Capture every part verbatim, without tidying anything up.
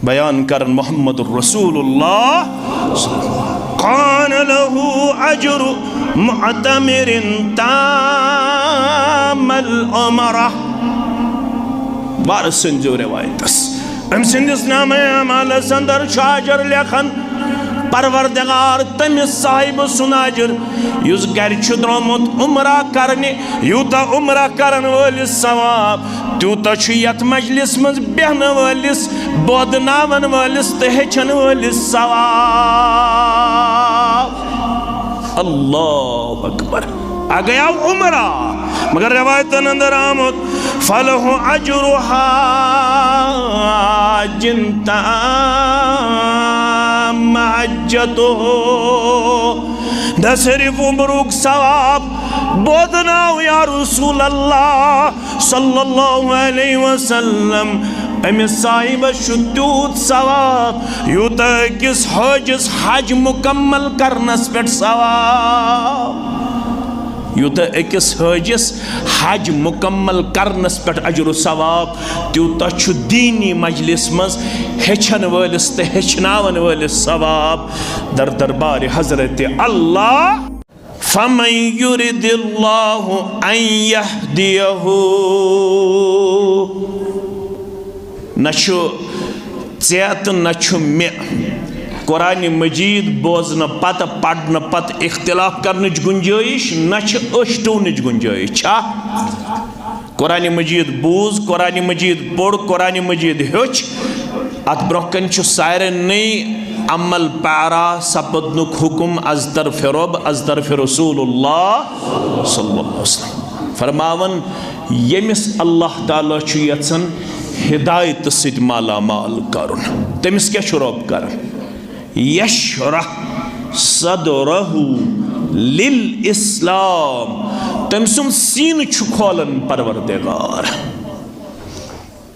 بیان کرن محمد رسول اللہ، کان لہ اجر معتمر تام العمرہ۔ وار سنزو روایتس، أمۍ سٕنٛدِس نامہ اعمالس اندر چھُ اجر لیکھان، پروردگار تٔمِس صاحبہ سُنٛد اجر، یُس گرِ چھُ درٛامُت عمرہ کرنہِ۔ یوٗتاہ عمرہ کرن وٲلِس ثواب، تیوٗتاہ چھُ یتھ مجلس منٛز بیہنہٕ وٲلِس بودناون وٲلِس تہٕ ہیٚچھن وٲلِس ثواب۔ اللہ اکبر۔ آ گیا عمرہ، مگر روایتن اندر آمُت، فلہ اجر حاج تام حجتہ۔ نہ صرف عمرُک ثواب، بودناو یا رسول اللہ صلی اللہ علیہ وسلم، أمِس صاحبس چھُ تیوٗت ثواب، یوٗتاہ أکِس حٲجِس حج مُکمل کرنس پٮ۪ٹھ ثواب، یوٗتاہ أکِس حٲجِس حج مُکمل کرنس پٮ۪ٹھ اجر و ثواب، تیوٗتاہ چھُ دیٖنی مجلس منٛز ہیٚچھن وٲلِس تہٕ ہیٚچھناون وٲلِس ثواب۔ در دربار حضرت اللہ۔ فمن یرد اللہ ان یہدیہ۔ نہ چھُ ژےٚ تہٕ نہ چھُ مےٚ قرآن مجید بوزنہٕ پتہٕ، پرنہٕ پتہٕ اختلاف کرنٕچ گنجٲیش، نہ چھِ أچھ ٹُونٕچ گنجٲیش۔ چھا؟ قرآن مجید بوٗز، قرآن مجید پوٚر، قرآن مجید ہیوٚچھ۔ اتھ برونٛہہ کنہِ چھُ سارنٕے عمل پیرا سپدنُک حکم از طرف رب، از طرف رسول اللہ صلی اللہ علیہ وسلم۔ فرماوان، ییٚمِس اللہ تعالیٰ چھُ یژھان ہدایتہٕ سۭتۍ مالا مال کرُن، تٔمِس کیٛاہ چھُ رب کران؟ یشرح صدرہ للاسلام، تٔمۍ سُنٛد سیٖنہٕ چھُ کھولان پروردگار۔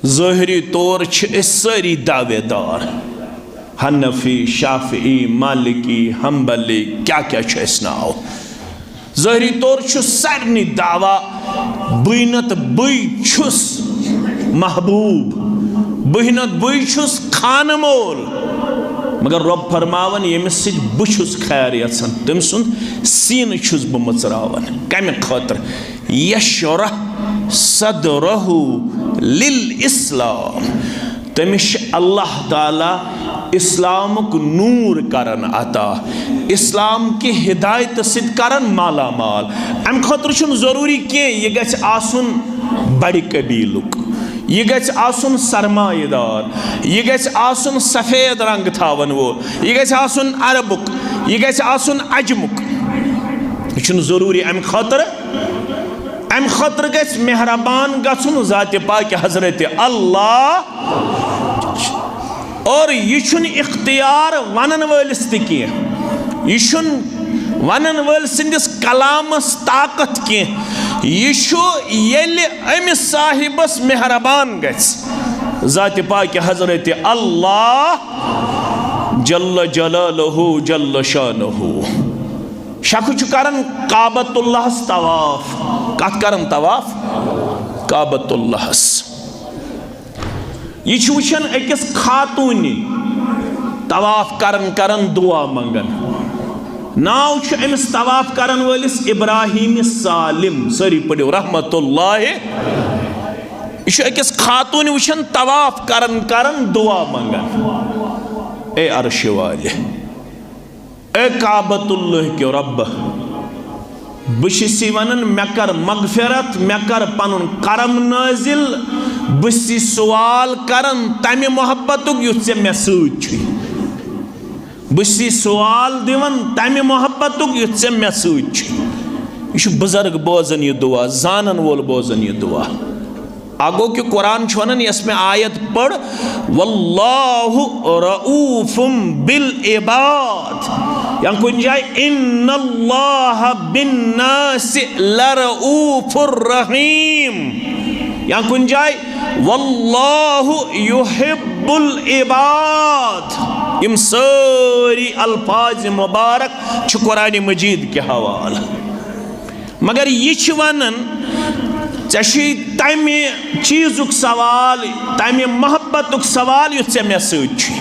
ظٲہری طور چھِ أسۍ سٲری دعوے دار، حنفی، شافعی، مالکی، حنبلی، کیٛاہ کیٛاہ چھُ اَسہِ ناو۔ ظٲہری طور چھُ سارنٕے دعویٰ، بٕے نتہٕ بٕے چھُس محبوب، بٕے نتہٕ بٕے چھُس خانہٕ مول۔ مگر رۄب فرماوان، ییٚمِس سۭتۍ بہٕ چھُس خیر یژھان، تٔمۍ سُنٛد سیٖنہٕ چھُس بہٕ مٕژراوان۔ کَمہِ خٲطرٕ؟ یشرح صدرہ للاسلام۔ تٔمِس چھِ اللہ تعالیٰ اسلامُک نوٗر کران عطا، اسلام کہِ ہدایتہٕ سۭتۍ کران مالا مال۔ اَمہِ خٲطرٕ چھُنہٕ ضروٗری کینٛہہ یہِ گژھِ آسُن بڑِ قبیٖلُک، یہِ گژھِ آسُن سرمایہ دار، یہِ گژھِ آسُن سفید رنگ تھاون وول، یہِ گژھِ آسُن عربُک، یہِ گژھِ آسُن عجمُک۔ یہِ چھُنہٕ ضروٗری اَمہِ خٲطرٕ۔ اَمہِ خٲطرٕ گژھِ مہربان گژھُن ذاتِ پاکہِ حضرت اللہ۔ اور یہِ چھُنہٕ اختیار ونن وٲلِس تہِ کینٛہہ، یہِ چھُنہٕ ونن وٲلۍ سٕنٛدِس کلامس طاقت کینٛہہ، یہِ چھُ ییٚلہِ أمِس صاحبس مہربان گژھِ ذاتِ پاکہِ حضرت اللہ جل جلالہ جل شانہ۔ شخص چھُ کران کعبۃ اللہس طواف۔ کتھ کران طواف؟ کعبۃ اللہس۔ یہِ چھُ وٕچھان أکِس خاتوٗنہِ طواف کران کران دُعا منٛگان۔ ناو چھُ أمِس طواف کرن وٲلِس ابراہیم سالم۔ سٲری پٔرِو رحمت اللہ۔ یہِ چھُ أکِس خاتوٗنہِ وٕچھان طواف کران کران دُعا منٛگان۔ اے عرشہِ والہِ، اے کعبۃ اللہ کہِ رۄب، بہٕ چھُس یہِ ونان، مےٚ کر مغفرت، مےٚ کر پنُن کرم نٲزِل۔ بہٕ چھُس یہِ سوال کران تمہِ محبتُک یُتھ ژےٚ مےٚ سۭتۍ چھُے۔ بہٕ چھُس یہِ سوال دِوان تمہِ محبتُک یُتھ ژےٚ مےٚ سۭتۍ چھُے۔ یہِ چھُ بُزرگ بوزان یہِ دُعا، زانن وول بوزان یہِ دُعا۔ اَ گوٚو کہِ قرآن چھُ وَنان، یۄس مےٚ آیت پٔر، "واللہ رؤوف بالعباد"، یا کُنہِ جایہِ، "ان اللہ بالناس لرؤوف الرحیم"، یا کُنہِ جایہِ، "واللہ یحب العباد"۔ یِم سٲری الفاظ مبارک چھِ قرآن مجید کہِ حوالہٕ۔ مگر یہِ چھِ ونان، ژےٚ چھُے تَمہِ چیٖزُک سوال، تَمہِ محبتُک سوال یُس ژےٚ مےٚ سۭتۍ چھُے۔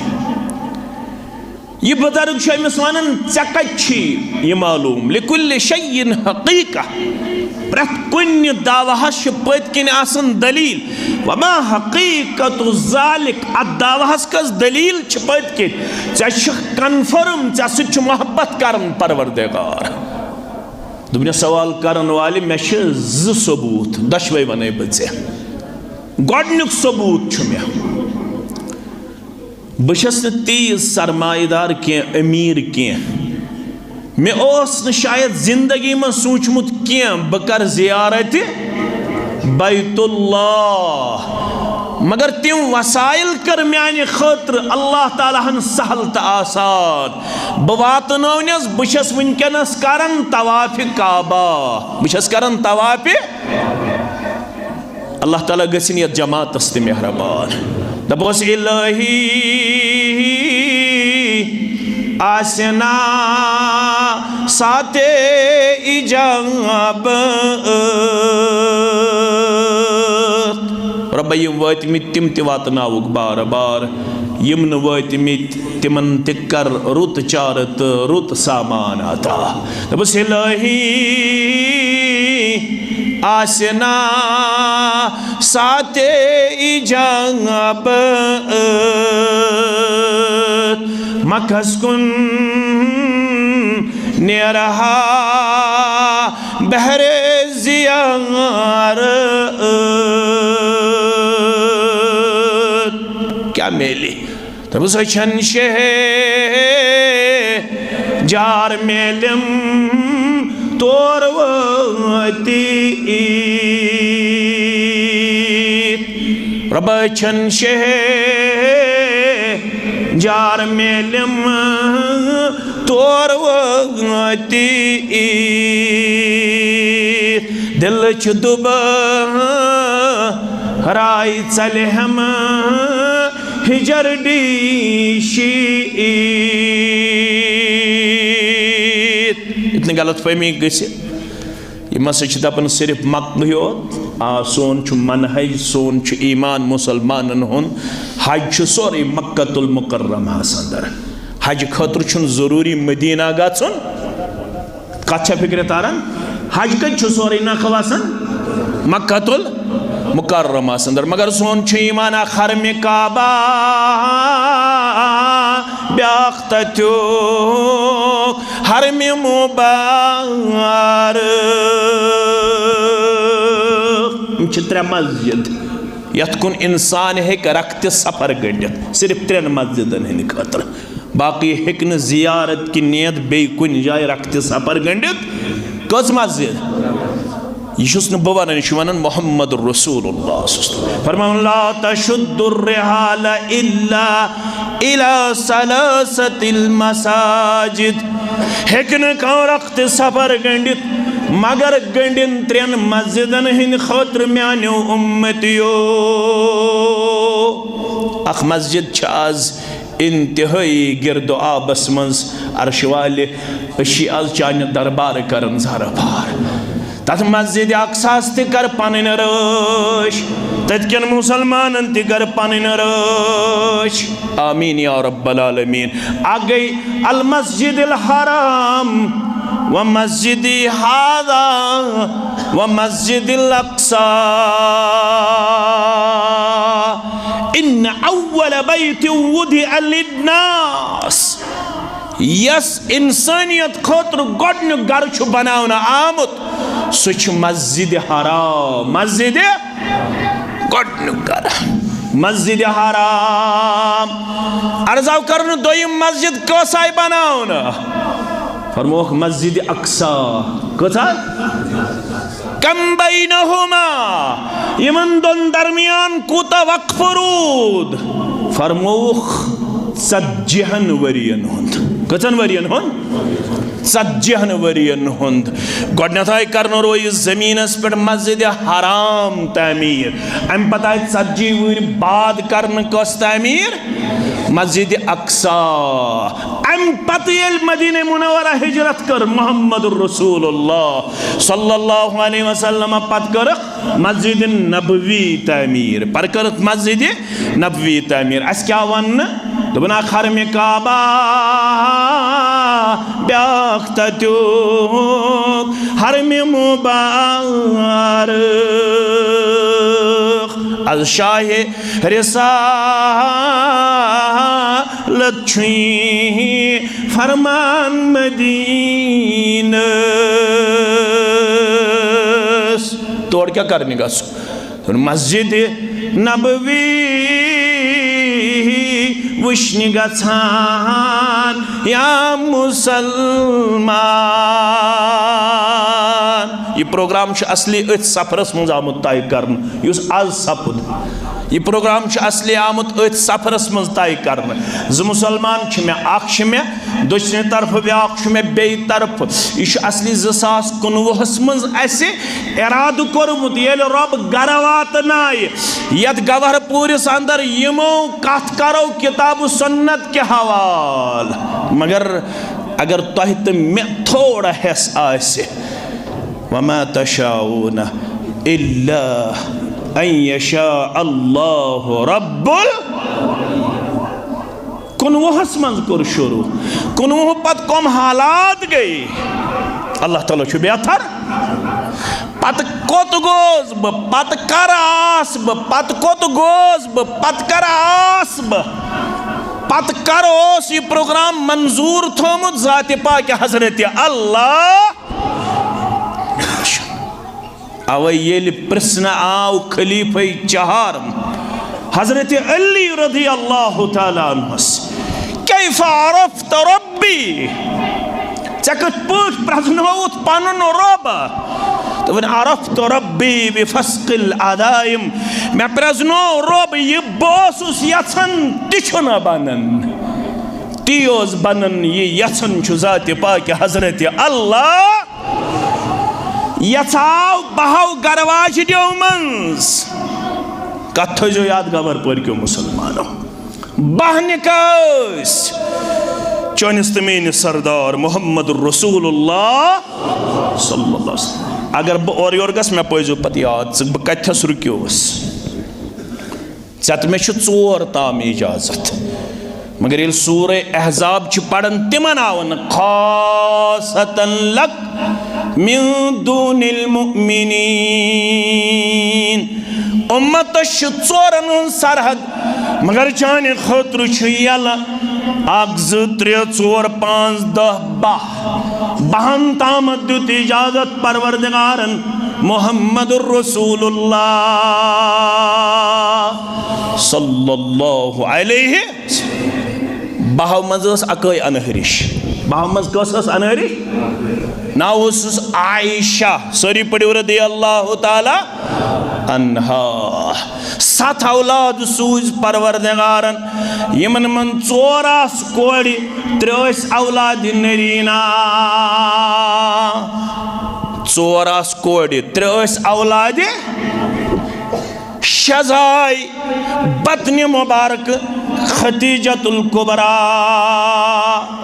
یہِ بُزرگ چھُ أمِس وَنان، ژےٚ کَتہِ چھی یہِ معلوٗم؟ لِکُلِّ شَیْءٍ حَقیٖقَہ۔ پرٛٮ۪تھ کُنہِ دعواہَس چھِ پٔتۍ کِنۍ آسان دٔلیٖل۔ وَما حَقیٖقَتُ ذَلِک، اَتھ دعواہَس کۄس دٔلیٖل چھِ پٔتۍ کِنۍ؟ ژےٚ چھُ کنفرم، ژےٚ سۭتۍ چھُ محبت کران پروردگار۔ دوٚپنَس، سوال کرن والہِ، مےٚ چھِ زٕ ثبوٗت، دۄشوے وَنَے بہٕ ژےٚ۔ گۄڈٕنیُک ثبوٗت چھُ مےٚ، بہٕ چھَس نہٕ تیٖژ سرمایہ دار کینٛہہ، أمیٖر کینٛہہ۔ مےٚ اوس نہٕ شاید زندگی منٛز سوٗنٛچمُت کینٛہہ بہٕ کرٕ زیارت بیت اللہ، مگر تِم وسائل کٔر میانہِ خٲطرٕ اللہ تعالیٰ ہن سہل تہٕ آسان۔ بہٕ واتنٲونس، بہٕ چھَس وٕنکیٚنس کران طواف کعبہ، بہٕ چھَس کران طواف۔ اللہ تعالیٰ گٔژھِنۍ یَتھ جماعتَس تہِ مہربان۔ دَپوس، الہی آسہِ نا ساتے اجابت۔ رۄبہ، یِم وٲتمٕتۍ تِم تہِ واتناوُکھ بار بار، یِم نہٕ وٲتمٕتۍ تِمن تہِ کر رُت چارٕ تہٕ رُت سامان عطا۔ دَپُس، الہی آسہِ نا ساتے اجابت، مکھس کُن نیرہا بہر زیارت۔ کیا میلی؟ دَپُس، أچھن شہجار میلم تور وٲتی۔ رۄبہ، أچھن شہجار میلم تور وٲتی۔ دِل چھُ دُبہٕ راے ژَلہِ ہم ہجر ڈی شیٖت۔ ییٚتہِ نہٕ غلط فہمی گژھِ، یِم ہسا چھِ دَپان صرف مکہٕے یوت۔ آ، سون چھُ منہج، سون چھُ ایمان مُسلمانن ہُنٛد۔ حج چھُ سورُے مکۃ المکرمہس اندر۔ حج خٲطرٕ چھُنہٕ ضروٗری مدینہ گژھُن۔ کتھ چھا فکرِ تران؟ حج کتہِ چھُ سورُے نکھٕ وسان؟ مکۃ المکرمہس اندر۔ مگر سون چھُ ایمان اکھ حرمِ کعبہ بیاکھ تتیُک حرمِ مبارک۔ یِم چھِ ترٛےٚ مسجد یتھ کُن انسان ہیٚکہِ رکھتہِ سفر گٔنڈِتھ، صرف ترٛٮ۪ن مسجدن ہٕنٛدِ خٲطرٕ۔ باقٕے ہیٚکہِ نہٕ زیارت کہِ نیت بیٚیہِ کُنہِ جایہِ رکھتہِ سفر گٔنڈِتھ۔ کٔژ مسجد؟ یہِ چھُس نہٕ بہٕ ونان، یہِ چھُ ونان محمد رسول اللہ صلی اللہ علیہ وسلم۔ فرماوُن، لا تشد الرحال الا الی ثلاثۃ المساجد۔ ہیٚکہِ نہٕ کانٛہہ رکھ تہٕ سفر گٔنڈِتھ، مگر گٔنڈِن ترٛٮ۪ن مسجدن ہٕنٛدِ خٲطرٕ میانیو اُمتیو۔ اکھ مسجد چھِ آز انتہٲئی گرد و آبس منٛز، عرشہِ والہِ، أسۍ چھِ آز چانہِ دربار کران زارٕ بار۔ تتھ مسجد اقصاہس تہِ کر پنٕنۍ رٲچھ، تتہِ کٮ۪ن مسلمانن تہِ کر پنٕنۍ رٲچھ۔ آمین یا رب العالمین۔ اکھ گٔے المسجد الحرام و مسجدی ہذا و مسجد الاقصی۔ ان اول بیت وضع للناس۔ یس انسانیت خٲطرٕ گۄڈنیُک گرٕ چھُ بناونہٕ آمُت، سُہ چھُ مسجد حرام۔ مسجد، گۄڈنیُک گرٕ مسجد حرام۔ عرض آو کرنہٕ، دوٚیِم مسجد کۄس آیہِ بناونہٕ؟ فرمووُکھ مسجد اقصی۔ کۭژاہ؟ کم بینہما، یِمن دۄن درمیان کوٗتاہ وقفہٕ روٗد؟ فرمووُکھ، ژتجی ہن ؤرین ہُنٛد۔ کٔژن ؤرین ہُنٛد؟ ژتجی ہن ورین ہُنٛد۔ گۄڈنیتھ آیہِ کرنہٕ رویہِ زٔمیٖنس پٮ۪ٹھ مسجد حرام تعمیٖر۔ امہِ پتہٕ آیہِ ژتجی ؤہٕرۍ بعد کرنہٕ کۄس تعمیٖر؟ مسجد اقصی۔ امہِ پتہٕ ییٚلہِ مدینہ منورہ ہجرت کٔر محمد رسول اللہ صلی اللہ علیہ وسلم، پتہٕ کٔرٕکھ مسجد نبوی تعمیٖر۔ پتہٕ کٔرٕکھ مسجد نبوی تعمیٖر۔ اسہِ کیٛاہ وننہٕ؟ دوٚپُن، اکھ حرمِ کعبہ، بیٛاکھ تتیُک حرمِ مبارک۔ از شاہِ رسالت چھُے فرمان مدینس۔ تور کیٛاہ کرنہِ گژھُن؟ مسجد نبوی وٕچھنہِ گژھان یا مسلمان۔ یہِ پروگرام چھُ اصلی أتھۍ سفرس منٛز آمُت طے کرنہٕ، یُس از سپُد۔ یہِ پروگرام چھُ اصلی آمُت أتھۍ سفرس منٛز طے کرنہٕ۔ زٕ مسلمان چھِ مےٚ، اکھ چھِ مےٚ دٔچھنہِ طرفہٕ، بیٛاکھ چھُ مےٚ بیٚیہِ طرفہٕ۔ یہِ چھُ اصلی زٕ ساس کُنوُہس منٛز اسہِ ارادٕ کوٚرمُت، ییٚلہِ رۄب گرٕ واتنایہِ، یتھ گوہر پوٗرِس اندر یِمو کتھ کرو کتاب و سنت کہِ حوالہٕ۔ مگر اگر تۄہہِ تہٕ مےٚ تھوڑا حٮ۪س آسہِ، وما تشاؤون الا ان یشاء اللہ رب ال-، کُنوُہس منٛز کوٚر شروع، کُنوُہ پتہٕ کم حالات گٔے، اللہ تعالیٰ چھُ بہتر۔ پتہٕ کوٚت گوس بہٕ، پتہٕ کر آس بہٕ، پتہٕ کوٚت گوس بہٕ، پتہٕ کر آس بہٕ، پتہٕ کر اوس یہِ پروگرام منظور تھومُت ذاتِ پاکہِ حضرت اللہ؟ اوے ییٚلہِ پرژھنہٕ آو خلیفہ چہارم حضرت علی رضی اللہ تعالیٰ عنہس، کیف عرفت ربی؟ ژےٚ کِتھ پٲٹھۍ پرزنووُتھ پنُن رۄب؟ دوٚپُن، عرفت ربی بفسق العزائم۔ مےٚ پرزنوو رۄب، یہِ بہٕ اوسُس یژھان تہِ چھُنہٕ بنان، تی اوس بنان، یہِ یژھان چھُ ذاتِ پاکہِ حضرت اللہ۔ یژھاو بہو گرواجنیو منٛز۔ کتھ تھٲیزیو یاد، گوہر پورکیو مسلمانو۔ بہہ نکاح ٲسۍ چٲنِس تہٕ میٲنِس سردار محمد رسول اللہ صلی اللہ علیہ وسلم۔ اگر بہٕ اورٕ یورٕ گژھٕ، مےٚ پٲیزیو پتہٕ یاد، ژٕ، بہٕ کتہِ تھس رُکیوس۔ ژےٚ تہٕ مےٚ چھُ ژور تام اجازت۔ مگر ییٚلہِ سورہ احزاب چھِ پران، تِمن آو نہٕ خاصة لک من دون المؤمنین۔ امتس چھِ ژورن ہُنٛد سرحد، مگر چانہِ خٲطرٕ چھُ یلہٕ۔ اکھ، زٕ، ترٛےٚ، ژور، پانٛژھ، دَہ، بَہہ۔ بَہَن تامَتھ دیُت اجازت پروردگارن محمد رسول اللہ صلی اللہ علیہ۔ بَہَو منٛز ٲس اَکٲے اَنہٕ رِش۔ بَہَو منٛز کۄس ٲس اَنہٕ رِش؟ ناو اوسُس عائشہ۔ سٲری پٔرِو رضی اللہ تعالیٰ عنہا۔ ستھ اولاد سوٗزۍ پروردگارن، یِمن منٛز ژور آسہٕ کورِ، ترٛےٚ ٲسۍ اولادِ نرینا۔ ژور آسہٕ کورِ، ترٛےٚ ٲسۍ اولادِ۔ شےٚ زاے بطنِ مبارک خدیجۃ الکبریٰ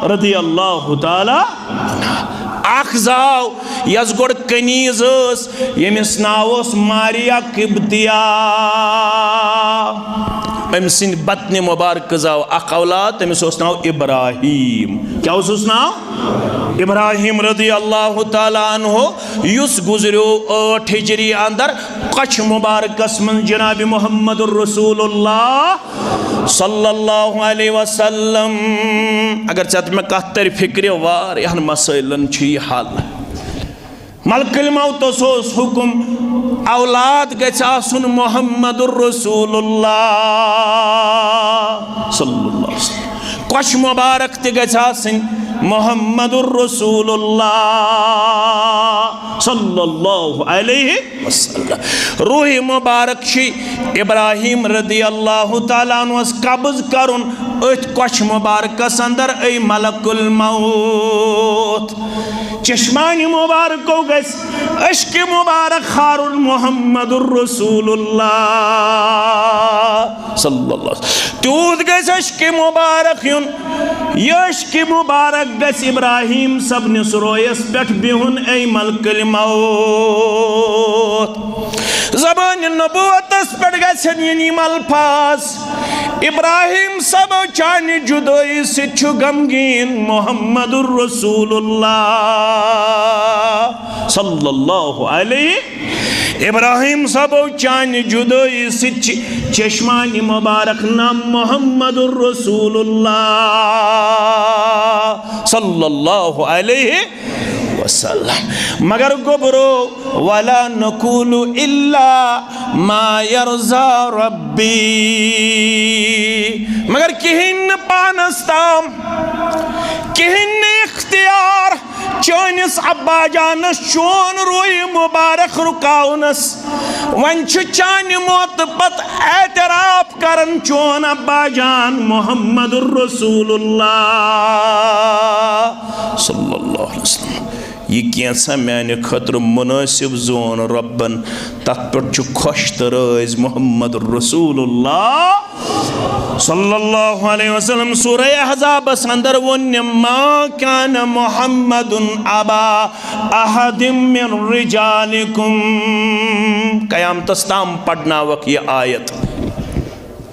رضی اللہ تعالیٰ۔ اکھ زاو یس گۄڈٕ کنیز ٲس، ییٚمِس ناو اوس ماریا قبطیہ۔ أمۍ سٕنٛدِ بطنِ مبارکہٕ زاو اکھ اولاد، تٔمِس اوس ناو ابراہیم۔ کیٛاہ اوسُس ناو؟ ابراہیم رضی اللہ تعالیٰ عنہ، یُس گُزریو ٲٹھ ہجری اندر کچھ مبارکس منٛز جناب محمد رسول اللہ صلی اللہ علیہ وسلم۔ اگر ژےٚ تہٕ مےٚ کتھ ترِ فکرِ، واریاہن مسائلن چھُ یہِ حل۔ ملک الموتس اوس حکم، اولاد گژھِ آسُن محمد رسول اللہ صلی اللہ علیہ وسلم۔ کۄچھ مبارک تہِ گژھِ آسٕنۍ محمد رسول اللہ صلی اللہ علیہ وسلم۔ روح مبارک چھ ابراہیم رضی اللہ تعالیٰ عنہس قبض کرن اتھ کۄچھ مبارکس اندر، اے ملک الموت۔ چشمانِ مبارکو گژھِ عشق مبارک خارُن محمد رسول اللہ صلی اللہ علیہ وسلم۔ تیوٗت گژھِ عشق مبارک یُن، یہِ عشق مبارک گژھِ ابراہیم صٲبنِس رویس پٮ۪ٹھ بِہُن، اے ملک الموت۔ زبانِ نبوتس پٮ۪ٹھ گژھن یِنۍ یِم الفاظ، ابراہیم صٲب چانہِ جدٲیی سۭتۍ چھُ غمگیٖن محمد رسول اللہ صلی اللہ علیہ۔ ابراہیم صٲبو چانہِ جدٲیی سۭتۍ چھِ چشمانِ مبارک نام محمد رسول اللہ صلی اللہ علیہ وسلم۔ مگر گوٚبرو، ولا نقول الا ما يرضى ربي، مگر کِہیٖنۍ نہٕ پانس تام، کِہیٖنۍ نہٕ اختیار چٲنِس ابا جانس چون روی مبارک رُکاونس۔ وۄنۍ چھُ چانہِ موتہٕ پتہٕ اعتراف کران چون ابا جان محمد رسول اللہ صلی اللہ علیہ وسلم۔ یہِ کینٛژھا میانہِ خٲطرٕ مُنٲسِب زون رۄبن، تتھ پٮ۪ٹھ چھُ خۄش تہٕ رٲضۍ محمد رسول اللہ صلی اللہ علیہ وسلم۔ سورہ احزابس اندر ووٚن، ما كان محمد ابا احد من رجالكم۔ قیامتس تام پرناوکھ یہِ آیت۔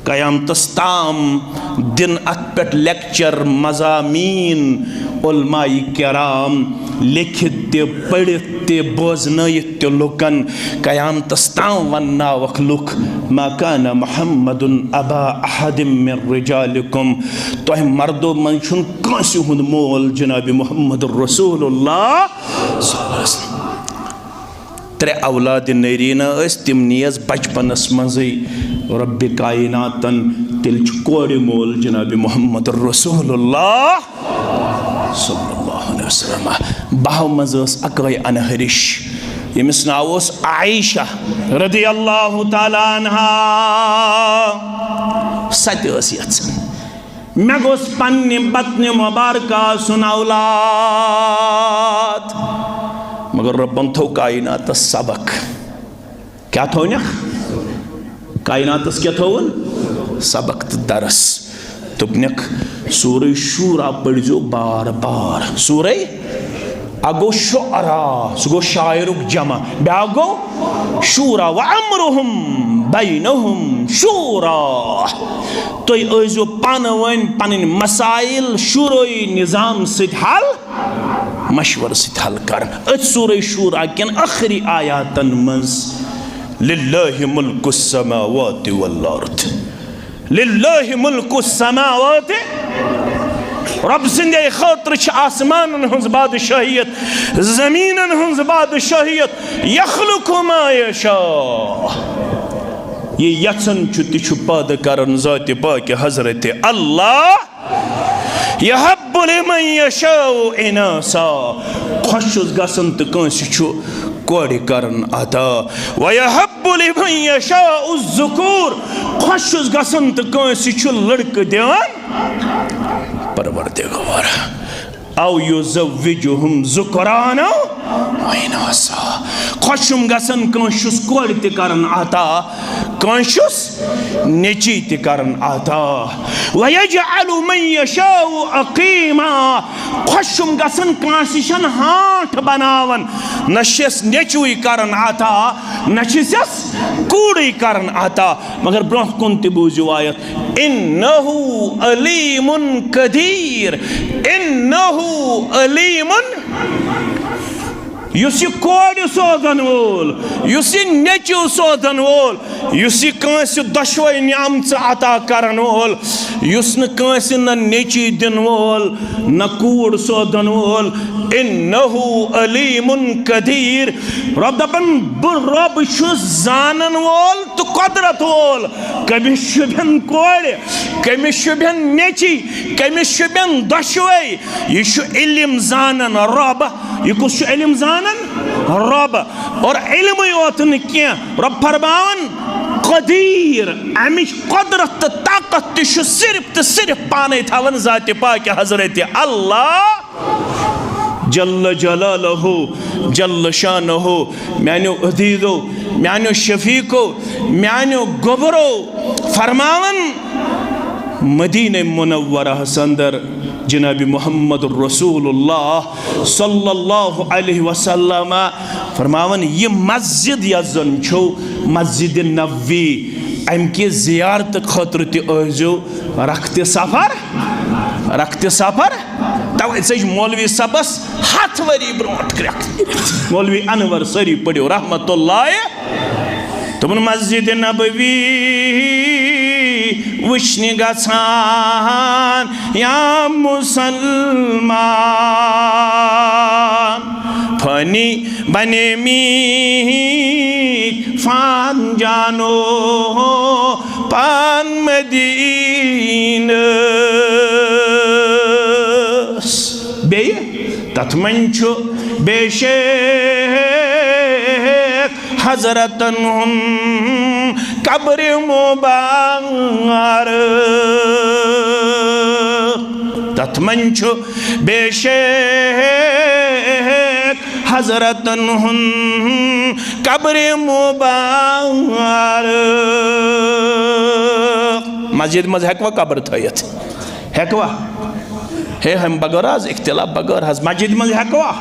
قیامتس تام دِن اتھ پٮ۪ٹھ لیکچر، مضامین، علماء کرام لیکھِتھ تہِ، پٔرِتھ تہِ، بوزنٲیِتھ تہِ لُکن۔ قیامتس تام ونناوکھ لُکھ، ما كان محمد ابا احد من رجالكم۔ تۄہہِ مردو منٛز چھُنہٕ کٲنٛسہِ ہُنٛد مول جناب محمد رسول اللہ صلی اللہ علیہ وسلم۔ ترٛےٚ اولاد نریٖنہ ٲسۍ، تِم نِیَس بچپنس منٛزٕے رۄبِ کایناتن۔ تیٚلہِ چھُ کورِ مول جناب محمد رسول اللہ صلی اللہ علیہ وسلم۔ بہو منٛز ٲس اکٲے انہرِش، ییٚمِس ناو اوس عائشہ رضی اللہ تعالیٰ عنہا۔ سۄ تہِ ٲس یژھان مےٚ گوٚژھ پننہِ بطنِ مبارکہ آسُن اولاد۔ مگر رۄبن تھوو کایناتس سبق۔ کیٛاہ تھوونکھ؟ کایناتس کیٛاہ تھووُن؟ سبق تہٕ درس۔ دوٚپنکھ، سورہ شورا پٔرۍزیو بار بار۔ سورہ اکھ گوٚو شعرا، سُہ گوٚو شاعرُک جمع۔ بیٛاکھ گوٚو شورا، وَأَمْرُهُمْ بَيْنَهُمْ شُورًا۔ تُہۍ ٲسۍزیو پانہٕ ؤنۍ پنٕنۍ مسائل شورٲیی نظام سۭتۍ حل، مشورٕ سۭتۍ حل کران۔ أتھۍ سورہ شورا کٮ۪ن ٲخری آیاتن منٛز، لِلَّهِ مُلْكُ السَّمَاوَاتِ وَالْأَرْضِ۔ لِلَّهِ مُلْكُ السَّمَاوَاتِ۔ رۄب سٕنٛدے خٲطرٕ چھِ آسمانن ہٕنٛز بادشٲہیت، زٔمیٖنن ہٕنٛز بادشٲہیت۔ يَخْلُقُ مَا يَشَاءُ۔ یہِ یژھان چھُ، تہِ چھُ پٲدٕ کران ذاتِ پاکہِ حضرت اللہ۔ يَهَبُّ لِمَن يَشَاءُ إِنَاثًا۔ خۄش چھُس گژھان تہٕ کٲنٛسہِ چھُ کورِ کران عطا۔ وَيَهَبُّ لِمَن يَشَاءُ الذُّكُورَ۔ خۄش چھُس گژھان تہٕ کٲنٛسہِ چھُ لڑکہٕ دِوان پروردگار۔ أَوْ يُزَوِّجُهُمْ ذُكْرَانًا وَإِنَاثًا۔ خۄش چھُم گژھان کٲنٛسہِ چھُس کورِ تہِ کران عطا، کٲنٛسہِ چھُس نیٚچی تہِ کران عطا۔ وَيَجْعَلُ مَن يَشَاءُ عَقِيمًا۔ خۄش چھُم گژھان کٲنٛسہِ چھَن ہانٛٹھ بناوان، نہ چھَس نیٚچوٕے کران عطا، نہ چھَس کوٗرٕے کران عطا۔ مگر برونٛہہ کُن تہِ بوٗزِو آیت، إِنَّهُ عَلِيمٌ قَدِيرٌ، إِنَّهُ عَلِيمٌ۔ یُس یہِ کورِ سوزن وول، یُس یہِ نیٚچو سوزن وول، یُس یہِ کٲنٛسہِ دۄشوے نعمژٕ عطا کرن وول، یُس نہٕ کٲنٛسہِ نہ نیٚچی دِنہٕ وول، نہ کوٗر سوزن وول، انہ علیم قدیر۔ رۄب دپان، بہٕ رۄب چھُس زانن وول تہٕ قۄدرت وول۔ کٔمِس شوٗبٮ۪ن کورِ، کٔمِس شوٗبٮ۪ن نیٚچی، کٔمِس شوٗبٮ۪ن دۄشوے؟ یہِ چھُ علم زانن رۄب۔ یہِ کُس چھُ علم زانن؟ رۄب۔ اور علمٕے یوت نہٕ کینٛہہ، رۄب فرماوان، قدیر، امِچ قۄدرت تہٕ طاقت تہِ چھُ صرف تہٕ صرف پانے تھاوان ذاتِ پاکِ حضرت اللہ جل جلالہ، جل شانہ۔ میانیو عزیزو، میانیو شفیقو، میانیو گوبرو، فرماوان، مدینہ منورہس اندر جناب محمد رسول اللہ صلی اللہ علیہ وسلم فرماوان، یہِ مسجد یۄس زن چھو مسجد نبوی، امہِ کہِ زیارت خٲطرٕ تہِ ٲسۍزیو رخت سفر، رخت سفر۔ توے ژٔج مولوی صٲبس ہتھ ؤری برونٹھ کرٛٮ۪کھ۔ مولوی انور، سٲری پٔرِو رحمت اللہ۔ تِمن مسجد نبوی وٕچھنہِ گژھان یا مسلمان، فانی بنے می فان جانو پان مدینس۔ بیٚیہِ تتھ منٛز چھُ بے شک حضرتن ہُنٛد قبر مبارک۔ تتھ منٛز چھُ بے شک حضرتن ہُنٛد قبر مبارک۔ مسجد منٛز ہیٚکوا قبر تھٲیِتھ؟ ہیٚکوا؟ ہے، ہم بغٲر حظ، اختلاف بغٲر حظ، مسجد منٛز ہیٚکوا؟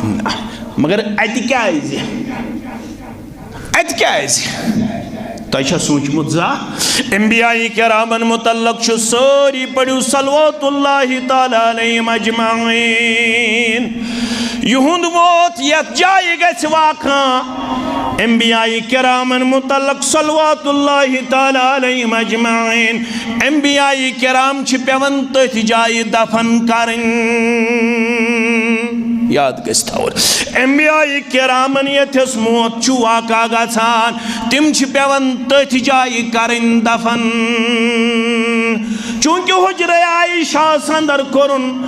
نہ۔ مگر اتہِ کیازِ؟ اتہِ کیازِ؟ تۄہہِ چھا سوٗنٛچمُت زانٛہہ؟ انبیاء کرامن متعلق چھُ، سٲری پٔرِو صلوات اللہ تعالیٰ علیہم اجمعین۔ یِہُنٛد موت یتھ جایہِ گژھِ واقع۔ انبیاء کرامن متعلق صلوات اللہ تعالیٰ علیہم اجمعین۔ انبیاء کرام چھِ پٮ۪وان تٔتھۍ جایہِ دفن کرٕنۍ۔ یاد گژھِ تھاوُن، انبیاء کرامن یتھس موت چھُ واقع گژھان، تِم چھِ پٮ۪وان تٔتھۍ جایہِ کرٕنۍ دفن۔ چونکہ حجرہ عائشہ ہس اندر کوٚرُن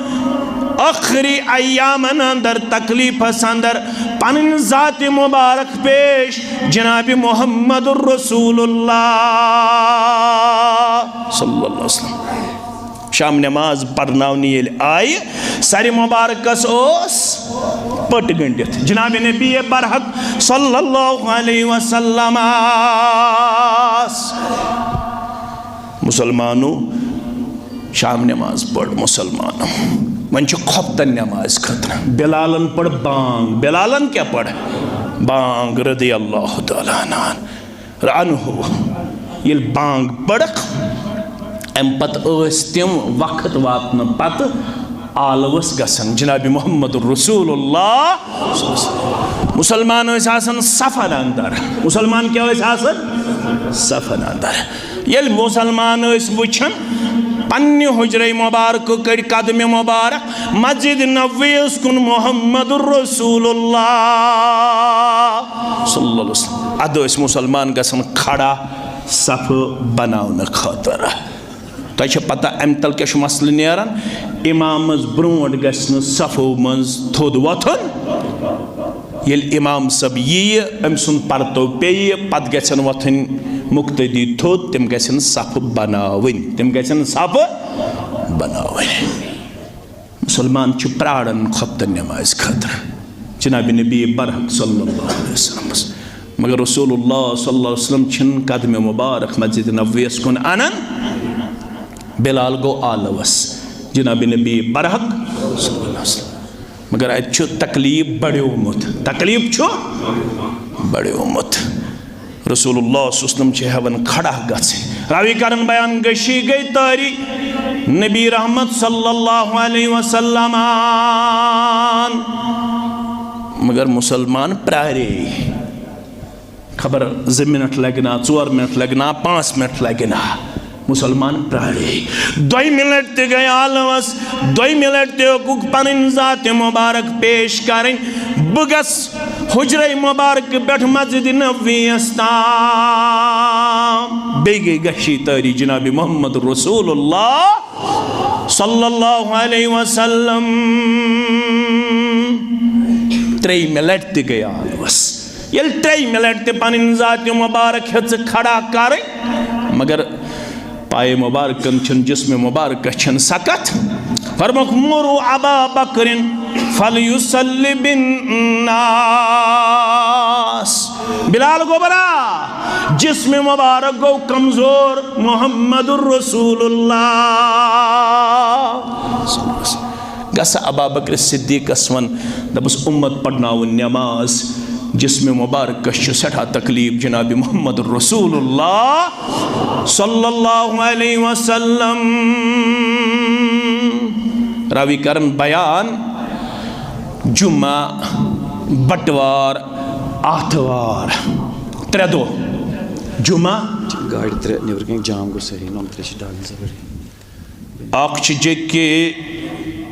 ٲخری ایامن اندر، تکلیفس اندر، پنٕنۍ ذات مبارک پیش جناب محمد رسول اللہ صلی اللہ علیہ وسلم۔ شام نماز پرناونہٕ ییٚلہِ آیہِ، سرِ مبارکس اوس پٔٹ گٔنڈِتھ۔ جناب نبی برحق صلی اللہ علیہ وسلم آس۔ مسلمانو، شام نماز پٔر مسلمانو۔ وۄنۍ چھُ خۄفتن نماز خٲطرٕ۔ بلالن پٔر بانگ۔ بلالن کیٛاہ پٔر؟ بانگ، رضی اللہ تعالیٰ عنہ۔ عنہ۔ ییٚلہِ بانگ پٔرٕکھ، اَمہِ پتہٕ ٲسۍ تِم وقت واتنہٕ پتہٕ آلوس گژھان۔ جناب محمد رسول اللہ۔ مسلمان ٲسۍ آسان صفن اندر۔ مسلمان کیٛاہ ٲسۍ آسان؟ صفن اندر۔ ییٚلہِ مسلمان ٲسۍ وٕچھان، پننہِ حجرے مبارکہٕ کٔڑۍ قدمِ مبارک مسجد نبویس کُن محمد رسول اللہ صلی اللہ علیہ وسلم۔ ادٕ ٲسۍ مسلمان گژھان کھڑا صفہٕ بناونہٕ خٲطرٕ۔ تۄہہِ چھےٚ پتہ امہِ تل کیٛاہ چھُ مسلہٕ نیران؟ امامس برونٹھ گژھِ نہٕ صفو منٛز تھوٚد وۄتھُن۔ ییٚلہِ امام صٲب ییہِ، أمۍ سُنٛد پرتو پیٚیہِ، پتہٕ گژھن وۄتھٕنۍ مقتدی تھوٚد، تِم گژھن صفہٕ بناوٕنۍ، تِم گژھن صفہٕ بناوٕنۍ۔ مسلمان چھُ پراران خۄفتن نمازِ خٲطرٕ جناب نبی برحق صلی اللہ علیہ وسلمس، مگر رسول اللہ صلی اللہ علیہ وسلم چھِنہٕ قدمِ مبارک مسجد نبویس کُن انان۔ بلال گوٚو آلوس، جناب نبی برحق صلی اللہ علیہ وسلم۔ مگر اتہِ چھُ تکلیف بڑیومُت، تکلیف چھُ بڑیومُت۔ رسول اللہ صلی اللہ علیہ وسلم چھِ ہٮ۪وان کھڑا گژھٕنۍ۔ راوی کرن بیان، گٔشی گٔے تٲری نبی رحمت صلی اللہ علیہ وسلم۔ مگر مسلمان پرارے۔ خبر زٕ منٹ لگہِ نا، ژور منٹ لگہِ نا، پانٛژھ منٹ لگہِ نا، مسلمان پرارے۔ دوٚیمہِ لٹہِ تہِ گٔے آلوس، دوٚیمہِ لٹہِ تہِ ہیوٚکُکھ پنٕنۍ ذات مبارک پیش کرٕنۍ۔ بہٕ گژھٕ حجرے مبارک پٮ۪ٹھ مسجد نبویس تام۔ بیٚیہِ گٔے گشی تٲری جناب محمد رسول اللہ صلی اللہ علیہ وسلم۔ ترٛیٚیِمہِ لٹہِ تہِ گٔے آلوس۔ ییٚلہِ ترٛیٚیِمہِ لٹہِ تہِ پنٕنۍ ذات مبارک ہیٚژ کھڑا کرٕنۍ، مگر پایہِ مبارکن چھُنہٕ، جسم مبارکس چھَنہٕ سکت۔ فرموکھ، "مروا ابا بکر فلیصلی بالناس۔" بلال گوٚو برا، جسم مبارک گوٚو کمزور، محمد رسول اللہ۔ گژھِ ابا بکر صدیقس ون، دپس، امت پرناون نماز، جسم مبارکس چھُ سٮ۪ٹھاہ تکلیف، جناب محمد رسول اللہ صلی اللہ علیہ وسلم۔ راوی کرن بیان، جمعہ، بٹوار، آتھوار، ترٛےٚ دۄہ۔ جمعہ۔ گاڑِ ترٛےٚ نیٚبرٕ کِنۍ جام گوٚو صحیح، نمبر ترٛےٚ چھِ ڈالٕنۍ زبٲرۍ۔ اکھ چھِ جے کے،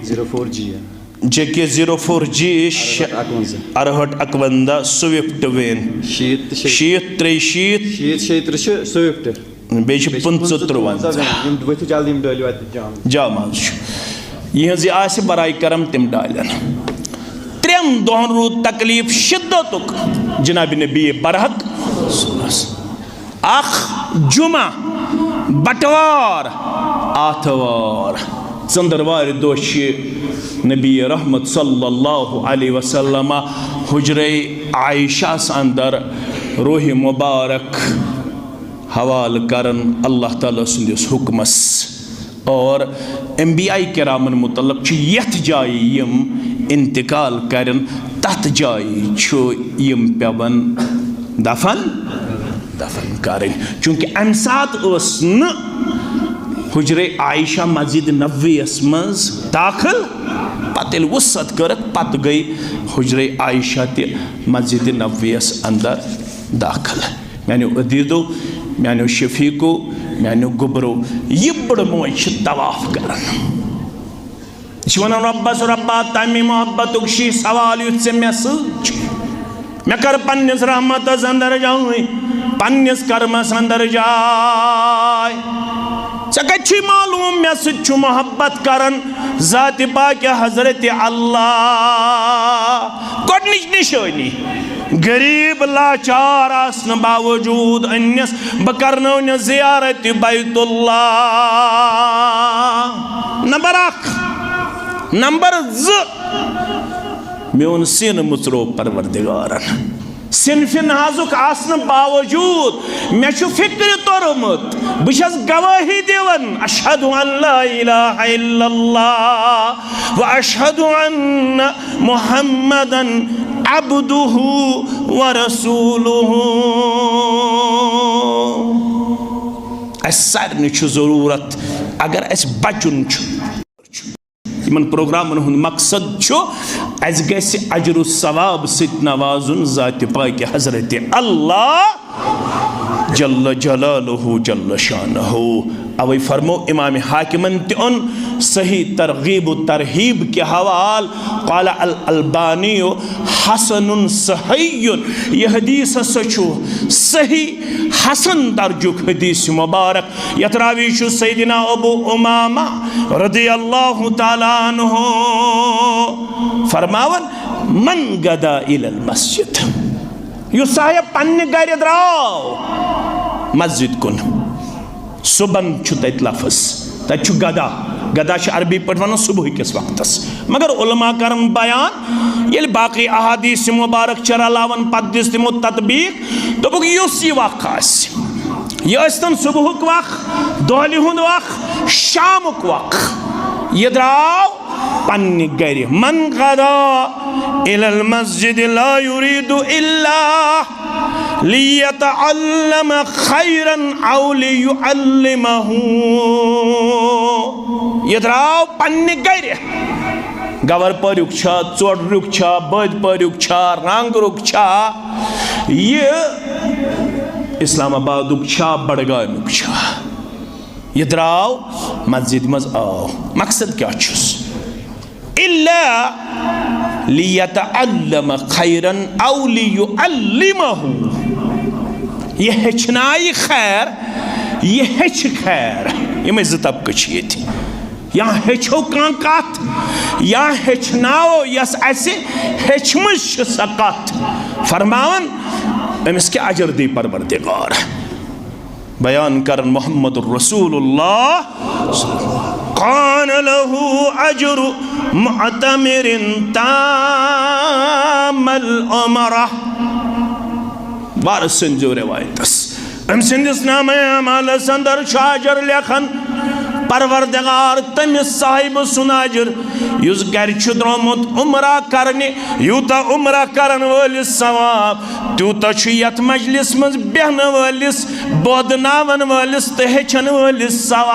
زیٖرو فور جی۔ جے کے زیٖرو فور جی، شےٚ، اَرہٲٹھ اَکوَنزاہ۔ اَرہٲٹھ اَکوَنزاہ، سوِفٹ وین۔ شیٖتھ تہٕ شیٚیہِ۔ شیٖتھ ترٛیٚیہِ شیٖتھ۔ شیٖتھ شیٚیہِ ترٛہ چھِ سوِفٹ۔ بیٚیہِ چھِ بیٚیہِ چھِ پٕنٛژٕہ تٕرٛوَنزاہ۔ وین۔ یِم ؤتھِو جلدی، یِم ڈٲلِو اَتہِ جام۔ جام حظ چھُ۔ یِہٕنٛز یہِ آسہِ برائے کرم، تِم ڈالن۔ ترٛٮ۪ن دۄہن روٗد تکلیٖف شدتُک جناب نبی برحق۔ اکھ جمعہ، بٹوار، آتھوار، ژٔنٛدٕروارِ دۄہ چھِ نبی رحمت صلی اللہ علیہ وسلم حجرے عائشہ اندر روح مبارک حوالہٕ کران اللہ تعالیٰ سٕنٛدِس حکمس۔ اور انبیاء کرامن متعلق چھُ یتھ جایہِ یِم انتقال کرن، تتھ جایہِ چھُ یِم پیوان دفن، دفن کرٕنۍ۔ چونکہ امہِ ساتہٕ ٲس نہٕ حجرے عائشہ مسجد نبویس منٛز داخل، پتہٕ ییٚلہِ وسعت کٔرٕکھ، پتہٕ گٔے حجرے عائشہ تہِ مسجد نبویس اندر داخل۔ میانیو عزیزو، میانیو شفیقو، میانیو گوبرو، یہِ بٕڑٕ موج چھِ طواف کران۔ یہِ چھِ ونان، "رۄبس، رۄبا، تمہِ محبتُک شی سوال یُتھ ژےٚ مےٚ سۭتۍ چھُ۔ مےٚ کر پننِس رحمتس اندر جاے، پننِس کرمس اندر جاے۔ ژےٚ کتہِ چھُے معلوم مےٚ سۭتۍ چھُ محبت کران ذاتِ پاکہِ حضرت اللہ؟" گۄڈنِچ نشٲنی، غریب لاچار آسنہٕ باوجود أنِس بہٕ کرنٲونس زیارت بیت اللہ۔ نمبر اکھ۔ نمبر زٕ، میون سینہٕ مُژروو پروردگارن۔ صنفِ نازُک آسنہٕ باوجود مےٚ چھُ فکرِ توٚرمُت، بہٕ چھَس گوٲہی دِوان، اشہد ان لا الہ الا اللہ و اشہد ان محمدن عبدہ و رسولہ۔ اسہِ سارنٕے چھُ ضروٗرت، اگر اسہِ بچُن چھُ، یِمن پروگرامن ہُنٛد مقصد چھُ، اسہِ گژھِ اجر و ثواب سۭتۍ نوازُن ذاتِ پاکہِ حضرت اللہ جل جلالہ جل شانہ۔ اوے فرمو امام حاکمن تہِ اوٚن صحیح ترغیب و ترہیب کہِ حوال، قال الالبانی حسن صحیح، یہِ حدیث ہسا چھُ صحیح حسن درجُک حدیث مبارک۔ یتھ راوی چھُ سیدنا ابو امامہ رضی اللہ تعالیٰ عنہ فرماوان، "من غدا الی المسجد"، یُس صاحب پننہِ گرِ درٛاو مسجد کُن، صبحن چھُ تتہِ لفظ، تتہِ چھُ غدا۔ غدا چھُ عربی پٲٹھۍ ونان صبح کِس وقتس۔ مگر علماء کرن بیان، ییٚلہِ باقی احادیث مبارک چھِ رلاوان، پتہٕ دِژ تِمو تطبیق، دوٚپُکھ، یُس یہِ وق آسہِ، یہِ ٲسۍتن صبحُک وق، دۄہلہِ ہُنٛد وق، شامُک وق، یہِ درٛاو پننہِ گرِ۔ من غدا الی المسجد لا یرید الا لیتعلم خیرا او لیعلمہ۔ یہِ درٛاو پننہِ گرِ۔ گور پوریُک چھا، ژوٚڈریُک چھا، بٔدۍ پوریُک چھا، رنگرُک چھا، یہِ اسلام آبادُک چھا، بڈگامیُک چھا، یہِ درٛاو مسجد منٛز آو۔ مقصد کیٛاہ چھُس؟ الا لیتعلم خیرا او لیعلمہ۔ یہِ ہیٚچھنایہِ خیر، یہِ ہیٚچھِ خیر۔ یِمے زٕ طبقہٕ چھِ ییٚتہِ۔ یا ہیٚچھو کانٛہہ کتھ، یا ہیٚچھناوو یۄس اسہِ ہیٚچھمٕژ چھِ سۄ کتھ۔ فرماوان، أمِس کیٛاہ اجر دی پروردگار؟ بیان کرن محمد رسول اللہ، کان لہ اجر معتمر تام العمرہ۔ وارث سٕنٛزِ روایتس، أمۍ سٕنٛدِس نامہ اعمالس اندر چھُ اجر لیکھان پروردگار تٔمِس صاحبہٕ سُنٛد اجر، یُس گرِ چھُ درٛامُت عمرہ کرنہِ۔ یوٗتاہ عمرہ کرن وٲلِس ثواب، تیوٗتاہ چھُ یتھ مجلس منٛز بیہنہٕ وٲلِس، بودناون وٲلِس تہٕ ہیٚچھن وٲلِس ثواب۔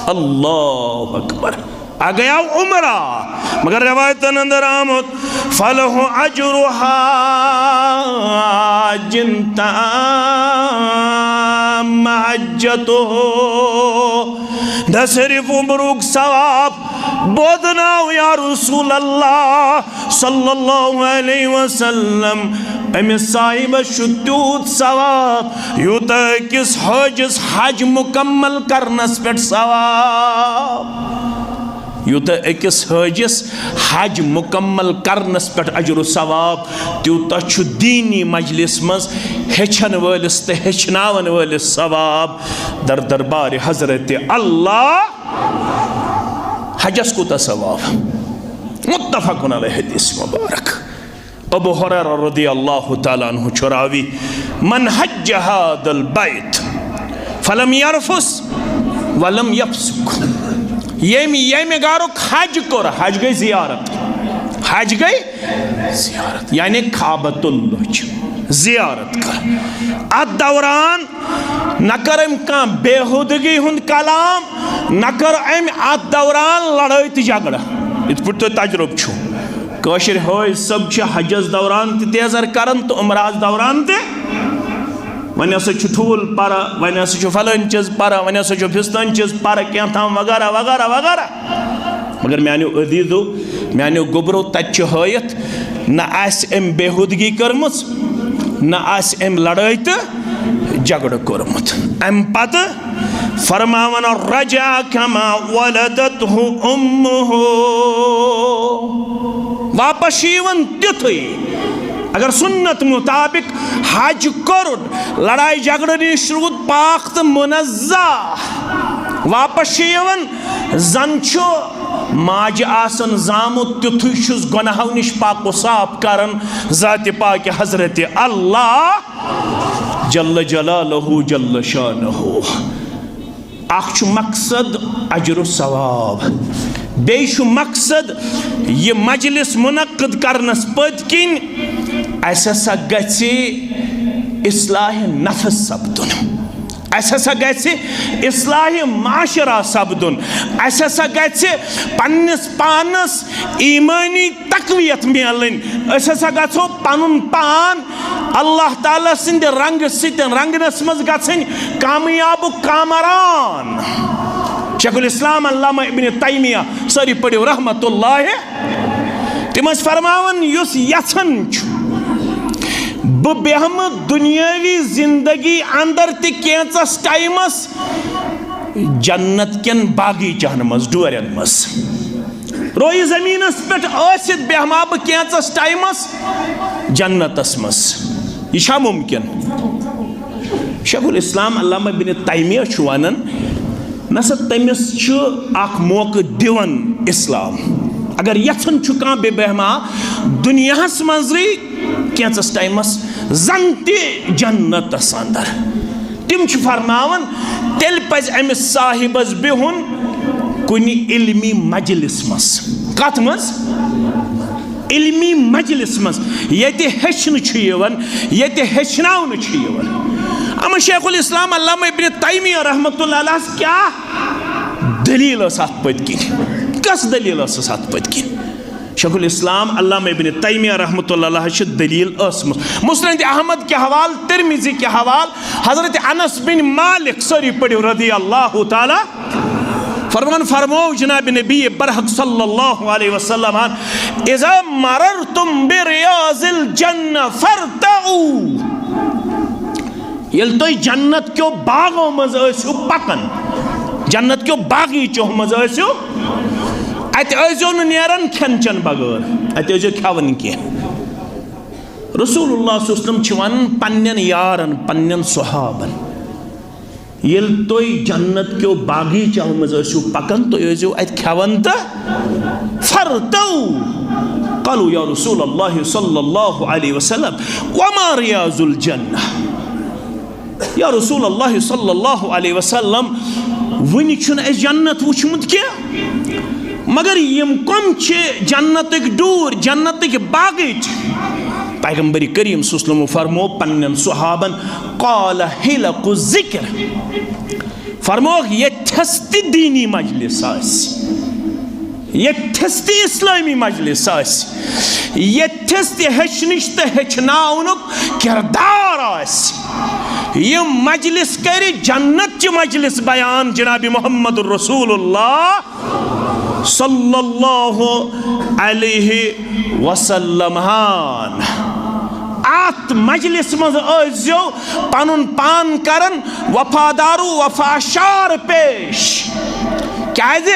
اللہ اکبر۔ اگے آو عمرہ، مگر روایتن اندر آمُت، فلہ اجر حاج تام حجتہ۔ نہ صرف عمرُک ثواب، بودناو یا رسول اللہ صلی اللہ علیہ وسلم، أمِس صاحبس چھُ تیوٗت ثواب، یوٗتاہ أکِس حٲجِس حج مُکمل کرنس پٮ۪ٹھ ثواب۔ یوٗتاہ أکِس حٲجِس حج مُکمل کرنس پٮ۪ٹھ اجر و ثواب، تیوٗتاہ چھُ دیٖنی مجلس منٛز ہیٚچھن وٲلِس تہٕ ہیٚچھناون وٲلِس ثواب۔ در دربار حضرت اللہ حجس کوٗتاہ ثواب؟ متفق علیہ حدیث مبارک۔ ابو ہریرہ رضی اللہ تعالیٰ عنہ چھُ راوی، من حج هذا البیت فلم یرفث ولم یفسق۔ ییٚمۍ، ییٚمہِ گرُک حج کوٚر، حج گٔے زیارت، حج گٔے زیارت، یعنی کعبۃ اللہ چھِ زیارت کر۔ اتھ دوران نہ کٔر أمۍ کانٛہہ بیہودگی ہُنٛد کلام، نہ کٔر أمۍ اتھ دوران لڑٲے تہٕ جھگڑٕ۔ یِتھ پٲٹھۍ تۄہہِ تجربہٕ چھُو، کٲشِر حٲج صٲب چھِ حجس دوران تہِ تیزر کران تہٕ عمرہس دوران تہِ۔ وۄنۍ ہسا چھُ ٹھوٗل پرٕ، وۄنۍ ہسا چھُ فلٲنۍ چیٖز پرٕ، وۄنۍ ہسا چھُ فستٲنۍ چیٖز پرٕ، کینٛہہ تام وغیرہ وغیرہ وغیرہ۔ مگر میانیو عزیزو، میانیو گوٚبرو، تتہِ چھُ ہٲیِتھ، نہ آسہِ أمۍ بیہودگی کٔرمٕژ، نہ آسہِ أمۍ لڑٲے تہٕ جھگڑٕ کوٚرمُت۔ امہِ پتہٕ فرماوان، رجع کما ولدتہ امہ۔ واپس چھُ یِوان تیُتھُے، اگر سنت مطابق حج کوٚرُن، لڑایہِ جھگڑٕ نِش روٗد پاک تہٕ منزہ، واپس چھُ یِوان، زن چھُ ماجہِ آسان زامُت، تیُتھُے چھُس گۄناہو نِش پاک و صاف کران ذاتِ پاکِ حضرت اللہ جل جلالہ جل شانہ۔ اکھ چھُ مقصد اجر و ثواب، بیٚیہِ چھُ مقصد یہِ مجلس منعقد کرنس پٔتۍ کِنۍ اسہِ ہسا گژھِ اصلاح نفس سپدُن، اسہِ ہسا گژھِ اصلاح معاشرہ سپدُن، اسہِ ہسا گژھِ پننِس پانس ایمٲنی تقویت میلٕنۍ، أسۍ ہسا گژھو پنُن پان اللہ تعالیٰ سٕنٛدِ رنگہٕ سۭتۍ رنگنس منٛز گژھٕنۍ کامیاب و کامران۔ شیخ الاسلام علامہ ابن تیمیہ، سٲری پٔرِو رحمت اللہ، تِم ٲسۍ فرماوان، یُس یژھان چھُ بہٕ بیہمہٕ دنیاوی زندگی اندر تہِ کینژس ٹایمس جنت کٮ۪ن باغیچہن منٛز، ڈورٮ۪ن منٛز، رویہِ زمینس پٮ۪ٹھ ٲسِتھ بیہما بہٕ کینژس ٹایمس جنتس منٛز۔ یہِ چھا ممکن؟ شیخ الاسلام علامہ ابن تیمیہ چھُ ونان، نہ سا، تٔمِس چھُ اکھ موقعہٕ دِوان اسلام۔ اگر یژھان چھُ کانٛہہ، بہٕ بیہما دنیاہس منٛزٕے کینژس ٹایمس زن تہِ جنتس اندر۔ تِم چھِ فرماوان، تیٚلہِ پزِ أمِس صاحبس بِہُن کُنہِ علمی مجلس منٛز۔ کتھ منٛز؟ علمی مجلس منٛز، ییٚتہِ ہیٚچھنہٕ چھُ یِوان، ییٚتہِ ہیٚچھناونہٕ چھُ یِوان۔ اما شیخ الاسلام علامہ ابن تیمیہ رحمۃ اللہ علیہ کیٛاہ دٔلیٖل ٲس اَتھ پٔتۍ کِنۍ؟ کۄس دٔلیٖل ٲسٕس اَتھ پٔتۍ کِنۍ؟ شیخ الاسلام علامہ ابن تیمیہ رحمۃ اللہ علیہ چھِ دٔلیٖل ٲسمٕژ۔ مسند احمد کہِ حوالہٕ، ترمذی کہِ حوالہٕ، حضرت انس بن مالک، سٲری پٔرِو، رضی اللہ تعالیٰ، فرمان فرمو جناب نبی برحق صلی اللہ علیہ وسلم، اذا مررتم بریاض الجنہ فارتعوا۔ ییٚلہِ تُہۍ جنت کیو باغو منٛز ٲسِو پکان، جنت کیو باغیچو منٛز ٲسِو، اتہِ ٲسۍزیو نہٕ نیران کھٮ۪ن چٮ۪ن بغٲر، اتہِ ٲسۍزیو کھٮ۪وان کینٛہہ۔ رسول اللہ صلی اللہ علیہ وسلم چھِ ونان پننٮ۪ن یارن، پننٮ۪ن صحابن، ییٚلہِ تُہۍ جنت کیو باغیچو منٛز ٲسِو پکان، تُہۍ ٲسۍزیو اتہِ کھٮ۪وان تہٕ فرتو۔ قالوا یا رسول اللہ صلی اللہ علیہ وسلم، وما ریاض الجنہ؟ یا رسول اللہ صلی اللہ علیہ وسلم، وُنہِ چھُنہٕ اَسہِ جنت وُچھمُت کینٛہہ، مگر یِم کم چھِ جنتٕکۍ ڈوٗرۍ، جنتٕکۍ باغیچہِ؟ پیغمبر کریم صلی اللہ علیہ وسلم فرمو پننٮ۪ن صحابن، قال حلق الذکر، فرموکھ، ییٚتھس تہِ دینی مجلس آسہِ، ییٚتھس تہِ اسلٲمی مجلس آسہِ، ییٚتھس تہِ ہیٚچھنٕچ تہٕ ہیٚچھناونُک کردار آسہِ، یہِ مجلس کرِ جنت چہِ مجلس بیان جناب محمد رسول اللہ صلی اللہ علیہ وسلم ہان۔ اتھ مجلس منٛز ٲسۍزیو پنُن پان کران وفادارو وفاشار پیش، کیازِ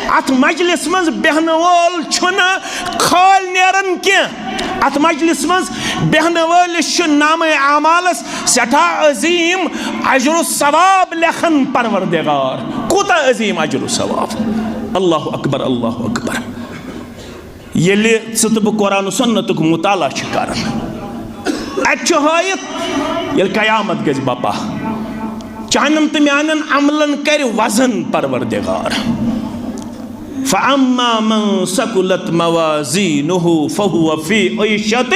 اتھ مجلس منٛز بیہنہٕ وول چھُنہٕ خٲلۍ نیران کینٛہہ۔ اتھ مجلس منٛز بیہنہٕ وٲلِس چھُ نامہ اعمالس سٮ۪ٹھاہ عظیم اجر و ثواب لیکھان پروردگار۔ کوٗتاہ عظیم اجر و ثواب! اللہ اکبر، اللہ اکبر۔ ییٚلہِ ژٕ تہٕ بہٕ قرآن و سنتُک مطالعہ چھِ کران، اتہِ چھُ ہٲیِتھ، ییٚلہِ قیامت گژھِ بپا، چانٮ۪ن تہٕ میانٮ۪ن عملن کرِ وزن پروردگار۔ فاما من ثقلت موازینہ فہو فی عیشۃ،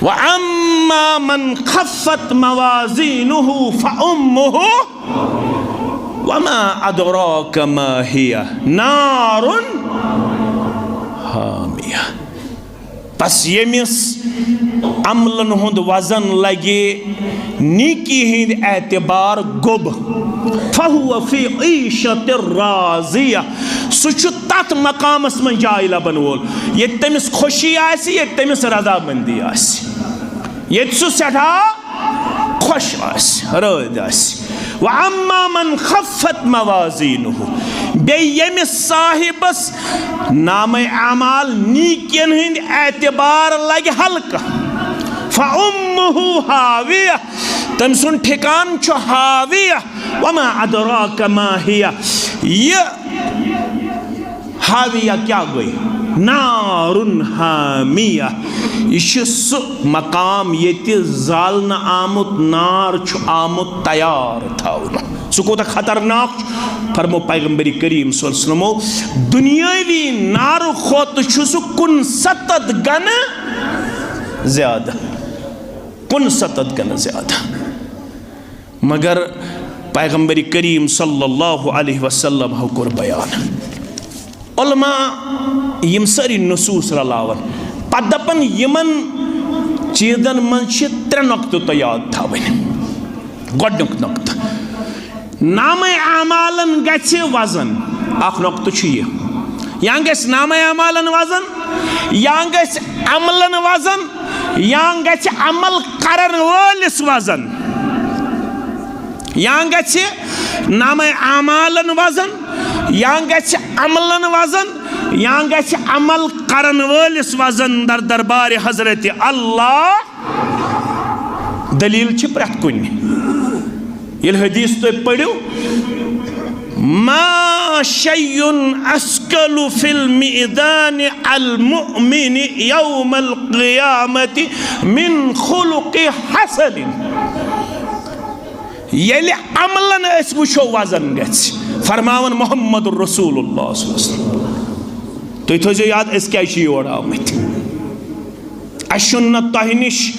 واما من خفت موازینہ فامہ، وما ادراک ما ہیہ، نار حامیہ۔ پس ییٚمِس عملن ہُنٛد وزن لگہِ نیکی ہٕنٛدۍ اعتبار گوٚب، فہو فی عیشۃ راضیہ، سُہ چھُ تتھ مقامس منٛز جاے لبن وول، ییٚتہِ تٔمِس خوشی آسہِ، ییٚتہِ تٔمِس رضامندی آسہِ، ییٚتہِ سُہ سٮ۪ٹھاہ خۄش آسہِ، رٲضۍ آسہِ۔ واما من خفت موازینہ، بیٚیہِ ییٚمِس صاحبس نامہ اعمال نیکین ہٕنٛدۍ اعتبار لگہِ ہلکہٕ، فامہ ہاویہ، تٔمۍ سُنٛد ٹھکان چھُ ہاویہ۔ وما ادراک ما ہیہ، یہِ ہاویہ کیٛاہ گٔے؟ نار حامیہ۔ یہِ چھُ سُہ مقام ییٚتہِ زالنہٕ آمُت نار چھُ آمُت تیار تھاونہٕ۔ سُہ کوٗتاہ خطرناک چھُ؟ فرمو پیغمبر کریم صلی اللہ علیہ وسلمو، دُنیٲوی نارٕ کھۄتہٕ چھُ سُہ کُنسَتتھ گنہٕ زیادٕ، کُنسَتتھ گنہٕ زیادٕ۔ مگر پیغمبر کریم صلی اللہ علیہ وسلم ہو کوٚر بیان۔ علماء یِم سٲری نصوص رلاوان، پتہٕ دپان یِمن چیٖزن منٛز چھِ ترٛےٚ نۄقطہٕ تۄہہِ یاد تھاوٕنۍ۔ گۄڈٕنیُک نۄقطہٕ، نامہ اعمالن گژھِ وزن۔ اکھ نۄقطہٕ چھُ یہِ، یا گژھِ نامہ اعمالن وزن، یا گژھِ عملن وزن، یا گژھِ عمل کرن وٲلِس وزن، یا گژھِ نامہ اعمالن وزن، یا گژھِ عملن وزن، یا گژھِ عمل کرن وٲلِس وزن در دربار حضرت اللہ۔ دلیل چھِ پرٛٮ۪تھ کُنہِ۔ ییٚلہِ حدیث تُہۍ پٔرِو، ما شیء اثقل فی المیزان المؤمن یوم القیامة من خلق حسن۔ ییٚلہِ عملن أسۍ وٕچھو وزن گژھِ، فرماوان محمد رسول اللہ صلی اللہ علیہ وسلم۔ تُہۍ تھٲیزیو یاد، أسۍ کیازِ چھِ یور آمٕتۍ۔ اَسہِ چھُنہٕ نہ تۄہہِ نِش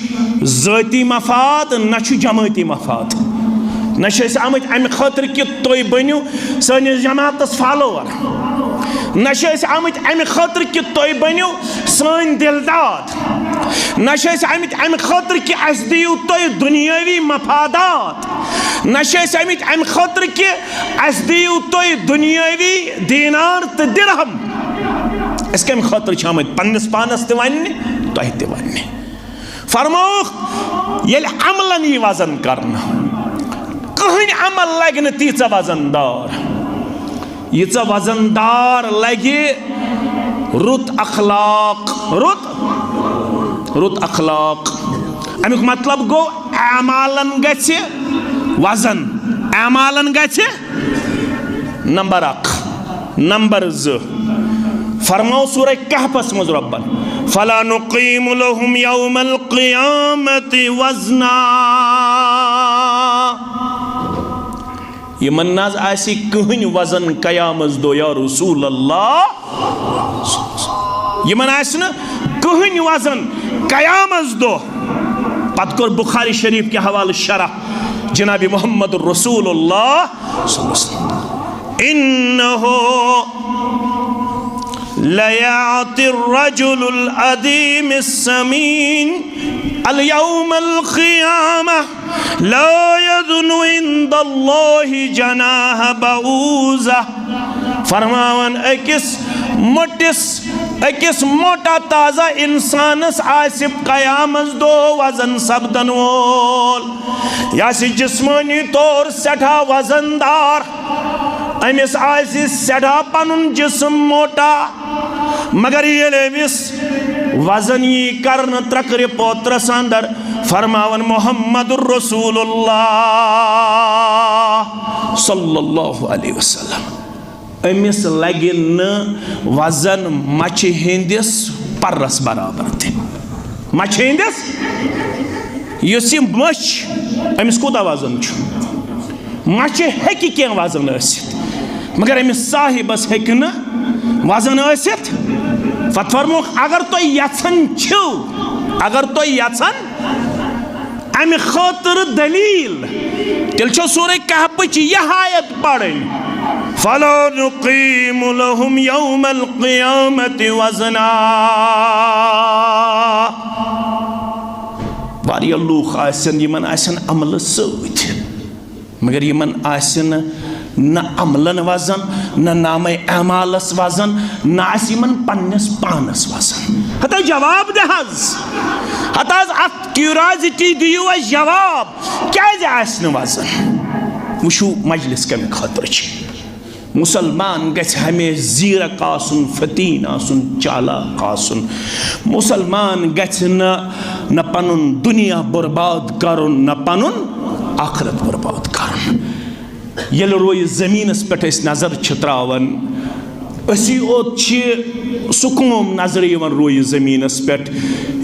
ذٲتی مفاد، نہ چھُ جمٲعتی مفاد۔ نہ چھِ أسۍ آمٕتۍ اَمہِ خٲطرٕ کہِ تُہۍ بٔنِو سٲنِس جماعتَس فالوور، نہ چھِ أسۍ آمٕتۍ اَمہِ خٲطرٕ کہِ تُہۍ بٔنِو سٲنۍ دِلداد، نہ چھِ أسۍ آمٕتۍ اَمہِ خٲطرٕ کہِ اَسہِ دِیِو تُہۍ دُنیٲوی مفادات، نہ چھِ أسۍ آمٕتۍ اَمہِ خٲطرٕ کہِ اَسہِ دِیِو تُہۍ دُنیٲوی دینار تہٕ درہم۔ أسۍ کَمہِ خٲطرٕ چھِ آمٕتۍ؟ پنٛنِس پانَس تہِ وَننہِ، تۄہہِ تہِ وَننہِ۔ فرمووُکھ، ییٚلہِ عملن یی وزن کرنہٕ، کٕہٕنۍ عمل لگہِ نہٕ تیٖژاہ وزن دار، ییٖژاہ وزن دار لگہِ رُت اخلاق، رُت، رُت اخلاق۔ امیُک مطلب گوٚو، اعمالن گژھِ وزن، اعمالن گژھِ نمبر اکھ۔ نمبر زٕ، فرماو سورہ کہفس منٛز رۄبن، "فلا نقیم لهم یوم القیامت وزنا"۔ یِمن نہ حظ آسہِ کٕہٕنۍ وزن قیامس دۄہ، یا رسول اللہ۔ یِمن آسہِ نہٕ کٕہٕنۍ وزن قیامس دۄہ۔ پتہٕ کوٚر بخاری شریف کہِ حوالہٕ شرح جناب محمد رسول اللہ صلی اللہ علیہ وسلم۔ انه لیأتی الرجل العظیم السمین الیوم القیامہ لا یزن عند اللہ جناح بعوضہ۔ فرماوان، أکِس موٚٹِس، أکِس موٹا تازہ انسانس آسہِ قیامس دۄہ وزن سپدن وول۔ یہِ آسہِ جسمٲنی طور سٮ۪ٹھاہ وزن دار، أمِس آسہِ سٮ۪ٹھاہ پنُن جسم موٹا، مگر ییٚلہِ أمِس وزن یی کرنہٕ ترکرِ پوترس اندر، فرماوان محمد رسول اللہ صلی اللہ علیہ وسلم، أمِس لگہِ نہٕ وزن مچھِ ہٕنٛدِس پرس برابر تہِ۔ مچھِ ہٕنٛدِس، یُس یہِ مٔچھ، أمِس کوٗتاہ وزن چھُ؟ مچھِ ہیٚکہِ کینٛہہ وزن ٲسِتھ، مگر أمِس صاحبس ہیٚکہِ نہٕ وزن ٲسِتھ۔ پتہٕ فرمووُکھ، اگر تُہۍ یژھان چھِو، اگر تُہۍ یژھان امہِ خٲطرٕ دلیل، تیٚلہِ چھو سورہ کہفٕچ یہِ آیت پرٕنۍ، "فلا نقیم لهم یوم القیامت وزنا"۔ واریاہ لوٗکھ آسن، یِمن آسن عملہٕ سۭتۍ، مگر یِمن آسہِ نہٕ نہ عملن وزن، نہ نامہ اعمالس وزن، نہ آسہِ یِمن پننِس پانس وزن۔ ہتا جواب دِ حظ، ہتا حظ اتھ کیوریازٹی دِیِو اَسہِ جواب، کیازِ آسہِ نہٕ وزن؟ وٕچھِو مجلس کمہِ خٲطرٕ چھِ۔ مسلمان گژھِ ہمیشہِ زیرک آسُن، فتین آسُن، چالاک آسُن۔ مسلمان گژھِ نہٕ، نہ پنُن دنیا برباد کرُن، نہ پنُن آخرت برباد کرُن۔ ییٚلہِ رویہِ زٔمیٖنَس پٮ۪ٹھ أسۍ نظر چھِ ترٛاوان، أسی یوت چھِ سُہ قوم نظرِ یِوان رویہِ زٔمیٖنَس پٮ۪ٹھ،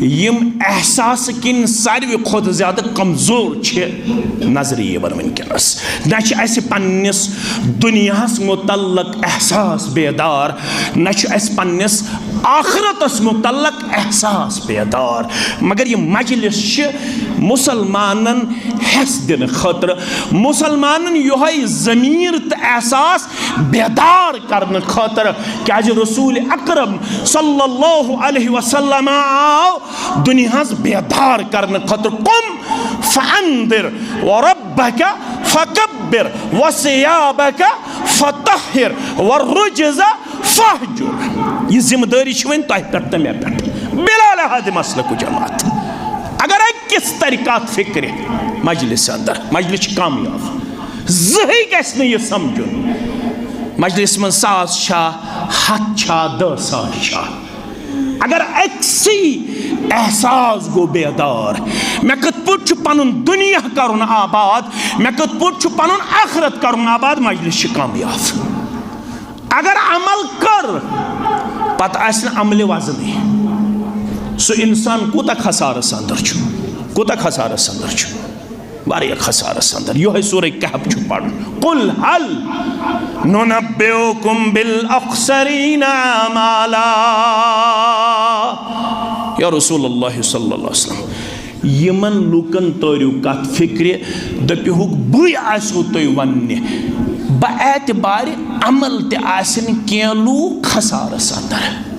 یِم احساسہٕ کِنۍ ساروی کھۄتہٕ زیادٕ کمزور چھِ نظرِ یِوان وٕنکیٚنَس۔ نہ چھِ اَسہِ پنٛنِس دُنیاہَس مُتعلق احساس بیدار، نہ چھُ اَسہِ پنٛنِس آخرتَس مُتعلق احساس بیدار۔ مگر یہِ مجلس چھِ مُسلمانَن حٮ۪س دِنہٕ خٲطرٕ، مُسلمانَن یِہوٚے ضمیٖر تہٕ احساس بیدار کرنہٕ خٲطرٕ، کیازِ رسول اکرم صلی اللہ علیہ وسلم آو دُنیاہَس بیدار کرنہٕ خٲطرٕ۔ قم فانذر وربک فکبر وثیابک فطہر والرجز فاہجر۔ یہِ ذمہ دٲری چھِ وۄنۍ تۄہہِ پٮ۪ٹھ تہٕ مےٚ پٮ۪ٹھ، بلا لحاظ مسلک و جماعت۔ اگر أکِس ترِ کتھ فکرِ مجلس اندر، مجلس چھِ کامیاب۔ زٕہٕے گژھِ نہٕ یہِ سمجھُن مجلس منٛز ساس چھا، ہتھ چھا، دہ ساس چھا، اگر أکسٕے احساس گوٚو بیدار، مےٚ کِتھ پٲٹھۍ چھُ پنُن دُنیا کرُن آباد، مےٚ کِتھ پٲٹھۍ چھُ پنُن آخرت کرُن آباد، مجلس چھِ کامیاب۔ اگر عمل کٔر، پتہٕ آسہِ نہٕ عملہِ وزنٕے، سُہ انسان کوٗتاہ خسارس اندر چھُ، کوٗتاہ خسارس اندر چھُ۔ واریاہ خسارس اندر۔ یِہوٚے سورہ کہف چھُ پرُن۔ قل هل ننبئكم بالاخسرین اعمالا۔ یا رسول اللہ صلی اللہ علیہ وسلم، یِمن لوٗکن تٲرِو کتھ فِکرِ، دٔپِہُکھ، بٕے آسِوٕ تُہۍ وننہِ، باعتبارِ عمل تہِ آسن کینٛہہ لوٗکھ خسارس اندر۔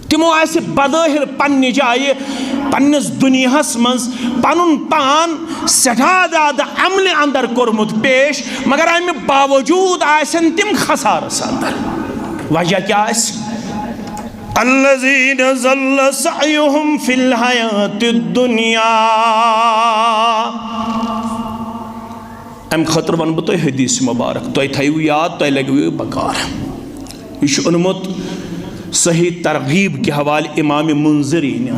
تِمو آسہِ بظٲہِر پننہِ جایہِ، پننِس دُنیاہس منٛز پنُن پان سٮ۪ٹھاہ زیادٕ عملہِ اندر کوٚرمُت پیش، مگر امہِ باوجوٗد آسن تِم خسارس اندر۔ وجہ کیٛاہ آسہِ؟ الذين ضل سعيهم في الحياة الدنيا۔ امہِ خٲطرٕ ونہٕ بہٕ تۄہہِ حدیث مبارک، تۄہہِ تھٲیِو یاد، تۄہہِ لگِوٕ بکار۔ یہِ چھُ اوٚنمُت صحیح ترغیب کہِ حوالہٕ امام منذری نہِ۔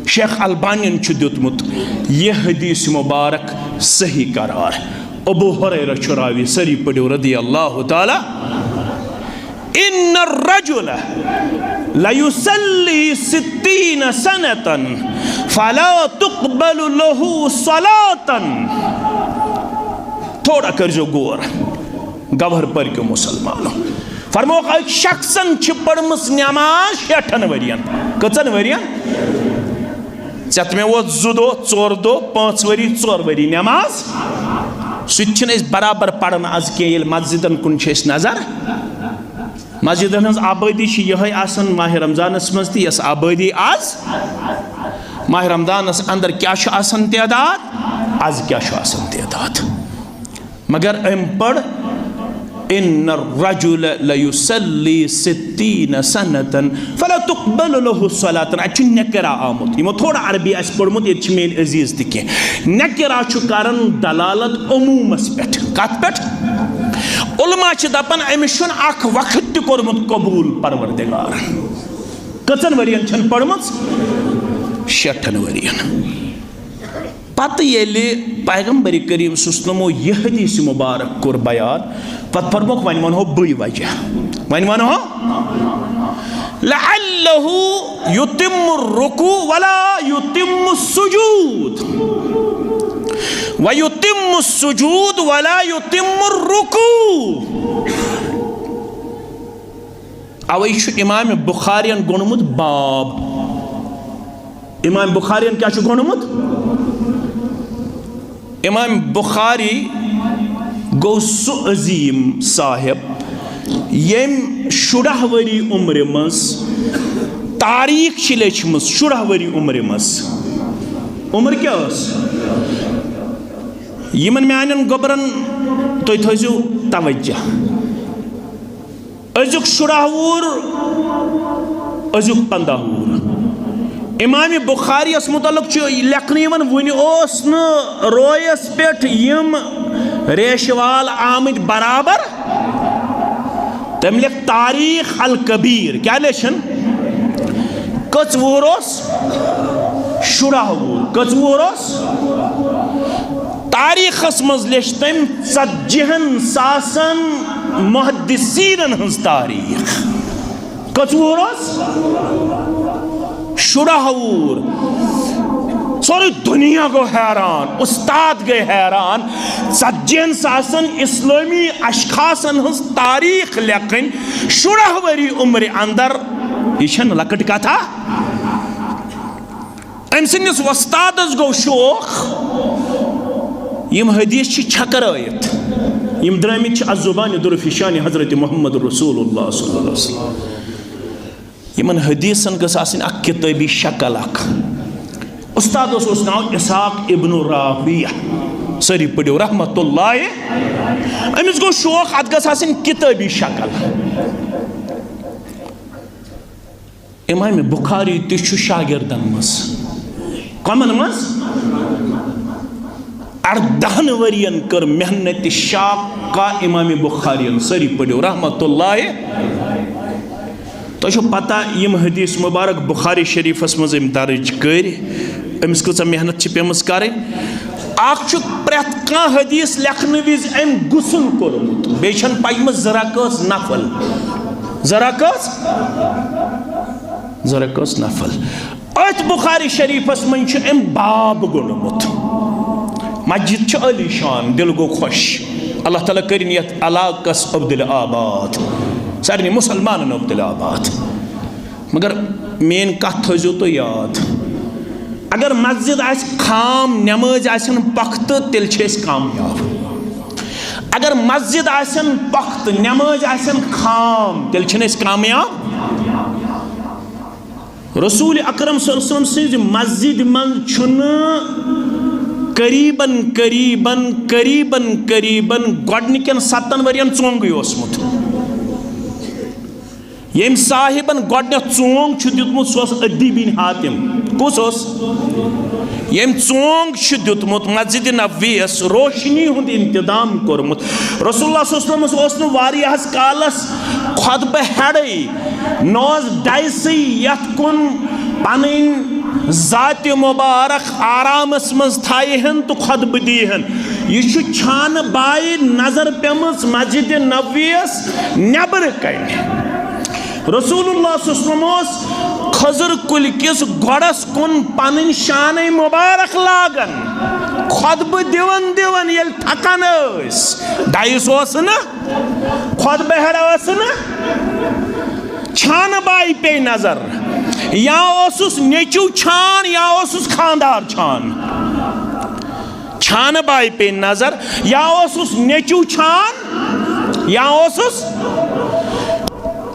شیخ البانین چھُ دیُتمُت یہِ حدیث مبارک صحیح قرار۔ ابو ہریرہ چھُ راوی، سٲری پٔرِو رضی اللہ تعالیٰ۔ ان الرجل ليصلي ستين سنة فلا تقبل له صلاة۔ تھوڑا کٔرزیو غور، گوہر پٔرکیو مسلمانو۔ فرموکھ، اکھ شخصن چھِ پٔرمٕژ نماز شیٹھن ؤرین۔ کٔژن ؤرین؟ ژےٚ تہٕ مےٚ ووت زٕ دۄہ، ژور دۄہ، پانٛژھ ؤری، ژور ؤری نماز۔ سُہ تہِ چھِنہٕ أسۍ برابر پران از کینٛہہ، ییٚلہِ مسجدن کُن چھِ أسۍ نظر۔ مسجدن ہٕنٛز آبٲدی چھِ یِہے آسان ماہِ رمضانس منٛز تہِ، یۄس آبٲدی از ماہِ رمضانس اندر کیٛاہ چھُ آسان تعداد، از کیٛاہ چھُ آسان تعداد۔ مگر أمۍ پٔر، ان الرجل ليصلي ستين سنة فلا تقبل له صلاة۔ اتہِ چھُ نکرہ آمُت، یِمو تھوڑا عربی آسہِ پوٚرمُت، ییٚتہِ چھِ میٲنۍ عزیز تہِ کینٛہہ۔ نکرہ چھُ کران دلالت عمومس پٮ۪ٹھ۔ کتھ پٮ۪ٹھ؟ علماء چھِ دپان، أمِس چھُنہٕ اکھ وقت تہِ کوٚرمُت قبول پروردگارن۔ کٔژن ؤرین چھَنہٕ پٔرمٕژ؟ شیٹھن ؤرین۔ پتہٕ ییٚلہِ پیغمبر کریم صلی اللہ علیہ وسلمو یہِ حدیث مبارک کوٚر بیان، پتہٕ فرموکھ، وۄنۍ ونہو بٕے وجہ۔ وۄنۍ ونہو، لعله يتم الركوع ولا يتم السجود، ويتم السجود ولا يتم الركوع۔ اوے چھُ امام بخارین گوٚنمُت باب۔ امام بخارین کیٛاہ چھُ گوٚنمُت؟ امام بخاری گوٚو سُہ عظیٖم صاحب، ییٚمۍ شُراہ ؤری عمرِ منٛز تاریٖخ چھِ لیٚچھمٕژ۔ شُراہ ؤری عمرِ منٛز۔ عمر کیٛاہ ٲس؟ یِمن میانٮ۪ن گوٚبرن تُہۍ تھٲیزیو توجہ۔ أزیُک شُراہ وُہُر، أزیُک پنٛداہ وُہُر۔ امام بخاری یس متعلق چھُ لیکھنہٕ یِوان، وُنہِ اوس نہٕ رویس پٮ۪ٹھ یِم ریشہِ وال آمٕتۍ برابر۔ تٔمۍ لیکھ تاریخ الکبیر۔ کیٛاہ لیچھن؟ کٔژ وُہُر اوس؟ شُراہ وُہُر۔ کٔژ وُہُر اوس؟ تاریخس منٛز لیچھ تٔمۍ ژتجی ہن ساسن محدثینن ہٕنٛز تاریخ۔ کٔژ وُہُر اوس؟ شُراہ وُہُر۔ سورُے دُنیا گوٚو حیران، اُستاد گٔے حیران۔ ژتجی ہن ساسن اسلٲمی اشخاصن ہٕنٛز تاریخ لیکھٕنۍ شُراہ ؤری عمرِ اندر، یہِ چھنہٕ لۄکٕٹ کتھا۔ أمۍ سٕنٛدِس وۄستادس گوٚو شوق، یِم حدیث چھِ چھٔکرٲیِتھ، یِم درٲمٕتۍ چھِ از زبانِ درفشانِ حضرت محمد رسول اللہ صلی اللہ علیہ وسلم۔ یِمن حدیثن گٔژھ آسٕنۍ اکھ کتٲبی شکل اکھ۔ استادس اوس ناو اسحاق ابن راہویہ، سٲری پٔرِو رحمت اللہ۔ أمِس گوٚو شوق، اتھ گٔژھ آسٕنۍ کتٲبی شکل۔ امام بخاری تہِ چھُ شاگردن منٛز۔ کمن منٛز؟ اردہن ؤرین کٔر محنت شاقہ امام بخارین۔ سٲری پٔرِو رحمت اللہ۔ تۄہہِ چھو پتہ، یِم حدیث مبارک بخاری شریفس منٛز أمۍ درج کٔرۍ، أمِس کۭژاہ محنت چھِ پیمٕژ کرٕنۍ۔ اکھ چھُ پرٛٮ۪تھ کانٛہہ حدیث لیکھنہٕ وِزِ أمۍ غسل کوٚرمُت، بیٚیہِ چھَنہٕ پجمٕژ زٕ رکٲژ نفل۔ زٕ رکٲژ، زٕ رکٲژ نفل۔ أتھۍ بخاری شریفس منٛز چھُ أمۍ باب گوٚنمُت۔ مسجد چھِ عالی شان، دل گوٚو خۄش۔ اللہ تعالیٰ کٔرِن یتھ علاقس عبدالآباد، سارنٕے مسلمانن عبدالآباد۔ مگر میٲنۍ کتھ تھٲیزیو تُہۍ یاد، اگر مسجد آسہِ خام، نمٲز آسن پختہٕ، تیٚلہِ چھِ أسۍ کامیاب۔ اگر مسجد آسن پختہٕ، نمٲز آسن خام، تیٚلہِ چھِنہٕ أسۍ کامیاب۔ رسول اکرم صلی اللہ علیہ وسلم سٕنٛزِ مسجدِ منٛز چھُنہٕ قریباً، قریباً، قریباً، قریباً گۄڈٕنِکٮ۪ن ستن ؤرین ژونٛگُے اوسمُت۔ ییٚمۍ صاحبن گۄڈٕنیتھ ژونگ چھُ دیُتمُت، سُہ اوس عدی بن حاتم۔ کُس اوس؟ ییٚمۍ ژونگ چھُ دیُتمُت، مسجد نبویس روشنی ہُنٛد انتظام کوٚرمُت۔ رسول اللہ صلی اللہ علیہ وسلمس اوس نہٕ واریاہس کالس خطبہٕ ہیڈے، نہ اوس ڈیسٕے یتھ کُن پنٕنۍ ذات مبارک آرامس منٛز تھایہِ ہن تہٕ خطبہٕ دی ہن۔ یہِ چھُ چھانہٕ بایہِ نظر پیمٕژ مسجد نبویس نیبرٕ کنہِ۔ رسول اللہ صلی اللہ علیہ وسلم اوس خضر کُلۍ کِس گۄڈس کُن پنٕنۍ شانَے مبارک لاگان، خطبہٕ دِوان دِوان ییٚلہِ تھکان ٲسۍ، ڈایِس اوس نہٕ، خطبہٕ ہیڈ ٲس نہٕ، چھانہٕ بایہِ پیٚیہِ نظر، یا اوسُس نیٚچو چھان یا اوسُس خاندار چھان۔ چھانہٕ بایہِ پیٚیہِ نظر، یا اوسُس نیٚچو چھان، یا اوسُس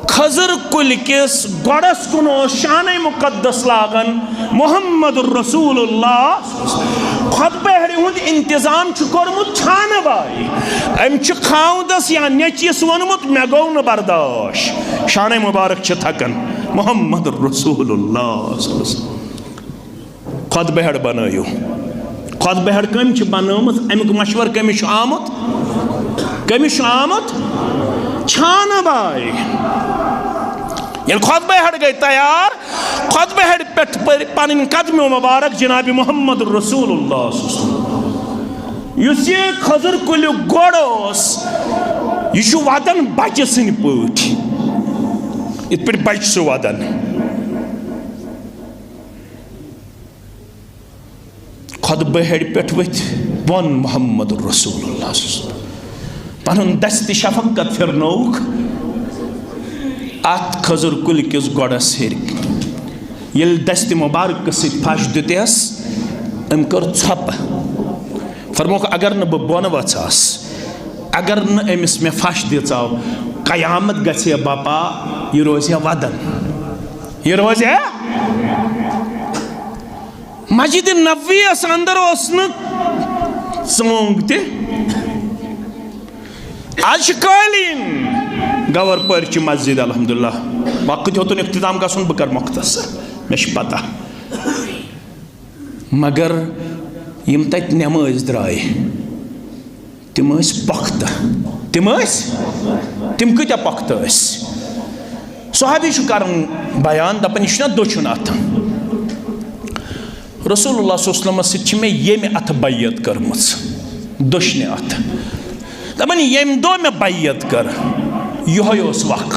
خضر کُلۍ کِس گۄڈس کُن اوس شانَے مُقدس لاگان محمد رسول اللہ۔ خطبہٕ ہیڈِ ہُنٛد انتظام چھُ کوٚرمُت چھانہٕ بایہِ۔ أمۍ چھُ خاوندس یا نیٚچوِس ووٚنمُت، "مےٚ گوٚو نہٕ برداش۔" شانَے مُبارک چھِ تھکان محمد رسول اللہ صلی اللہ علیہ وسلم۔ خطبہٕ ہیڈ بنٲیِو۔ خطبہٕ ہیڈ کٔمۍ چھِ بنٲومٕژ؟ اَمیُک مشورٕ کٔمِس چھُ آمُت؟ کٔمِس چھُ آمُت؟ چھانہٕ بایہِ۔ ییٚلہِ خطبہٕ ہیڈ گٔے تیار، خطبہٕ ہیڈ پٮ۪ٹھ پٔرۍ پنٕنۍ قدمہِ مبارک جناب محمد رسول اللہ صلی اللہ علیہ وسلم۔ یُس یہِ خضر کُلیُک گۄڈ اوس، یہِ چھُ ودان بچہِ سٕنٛدۍ پٲٹھۍ، یِتھ پٲٹھۍ بچہِ چھُ ودان۔ خطبہٕ ہیڈِ پٮ۪ٹھ ؤتھۍ بۄن محمد رسول اللہ صلی اللہ علیہ وسلم۔ پنُن دستِ شفقت پھرنووُکھ اتھ خضر کُلۍ کِس گۄڈس ہیٚرِ۔ ییٚلہِ دستِ مبارکہٕ سۭتۍ پھش دِتِس، أمۍ کٔر ژھۄپہٕ۔ فرمووُکھ، اگر نہٕ بہٕ بۄن وژھس، اگر نہٕ أمِس مےٚ پھش دِژاو، قیامت گژھِ ہے بپا، یہِ روزِ ہے ودان۔ یہِ روزِ ہے مسجد نبوی یس اندر اوس نہٕ ژونگ تہِ۔ آز چھِ قٲلیٖن گور پٲرۍ چہِ مسجد، الحمدللہ۔ وقت ہیوٚتُن اختتام گژھُن، بہٕ کرٕ مختصر، مےٚ چھِ پتہ۔ مگر یِم تتہِ نمٲزۍ درٛاے، تِم ٲسۍ پۄختہٕ۔ تِم ٲسۍ؟ تِم کۭتیٛاہ پۄختہٕ ٲسۍ؟ صحابی چھُ کران بیان، دپان، یہِ چھُنہ دٔچھُن اتھٕ۔ رسول اللہ صلی اللہ علیہ وسلمس سۭتۍ چھِ مےٚ ییٚمہِ اتھٕ بیعت کٔرمٕژ، دٔچھنہِ اتھٕ۔ دپان، ییٚمہِ دۄہ مےٚ بیعت کٔر، یِہوٚے اوس وق۔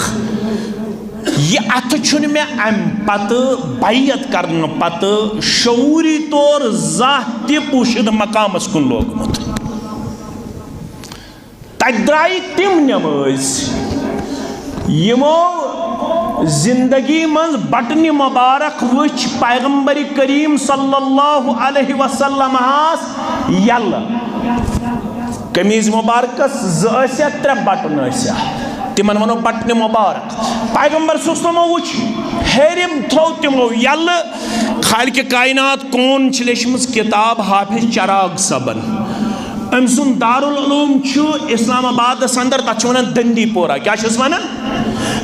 یہِ اتھٕ چھُنہٕ مےٚ امہِ پتہٕ، بیعت کرنہٕ پتہٕ، شعوٗری طور زانٛہہ تہِ پوٗشِدٕ مقامس کُن لوگمُت۔ تتہِ درٛایہِ تِم نمٲزۍ، یِمو زندگی منٛز بٹنہِ مبارک وٕچھ پیغمبر کریم صلی اللہ علیہ وسلمس یلہٕ۔ قمیض مبارکس زٕ ٲسیا، ترٛےٚ بٹن ٲسیا، تِمن ونو بٹنہِ مبارک۔ پیغمبر صلی اللہ علیہ وسلمو وٕچھ، ہیٚرِم تھوٚو تِمو یلہٕ۔ خالق کائنات کون چھِ لیچھمٕژ کتاب؟ حافظ چراغ صٲبن۔ أمۍ سُنٛد دارالعلوم چھُ اسلام آبادس اندر، تتھ چھِ ونان دندی پورہ۔ کیٛاہ چھِس ونان؟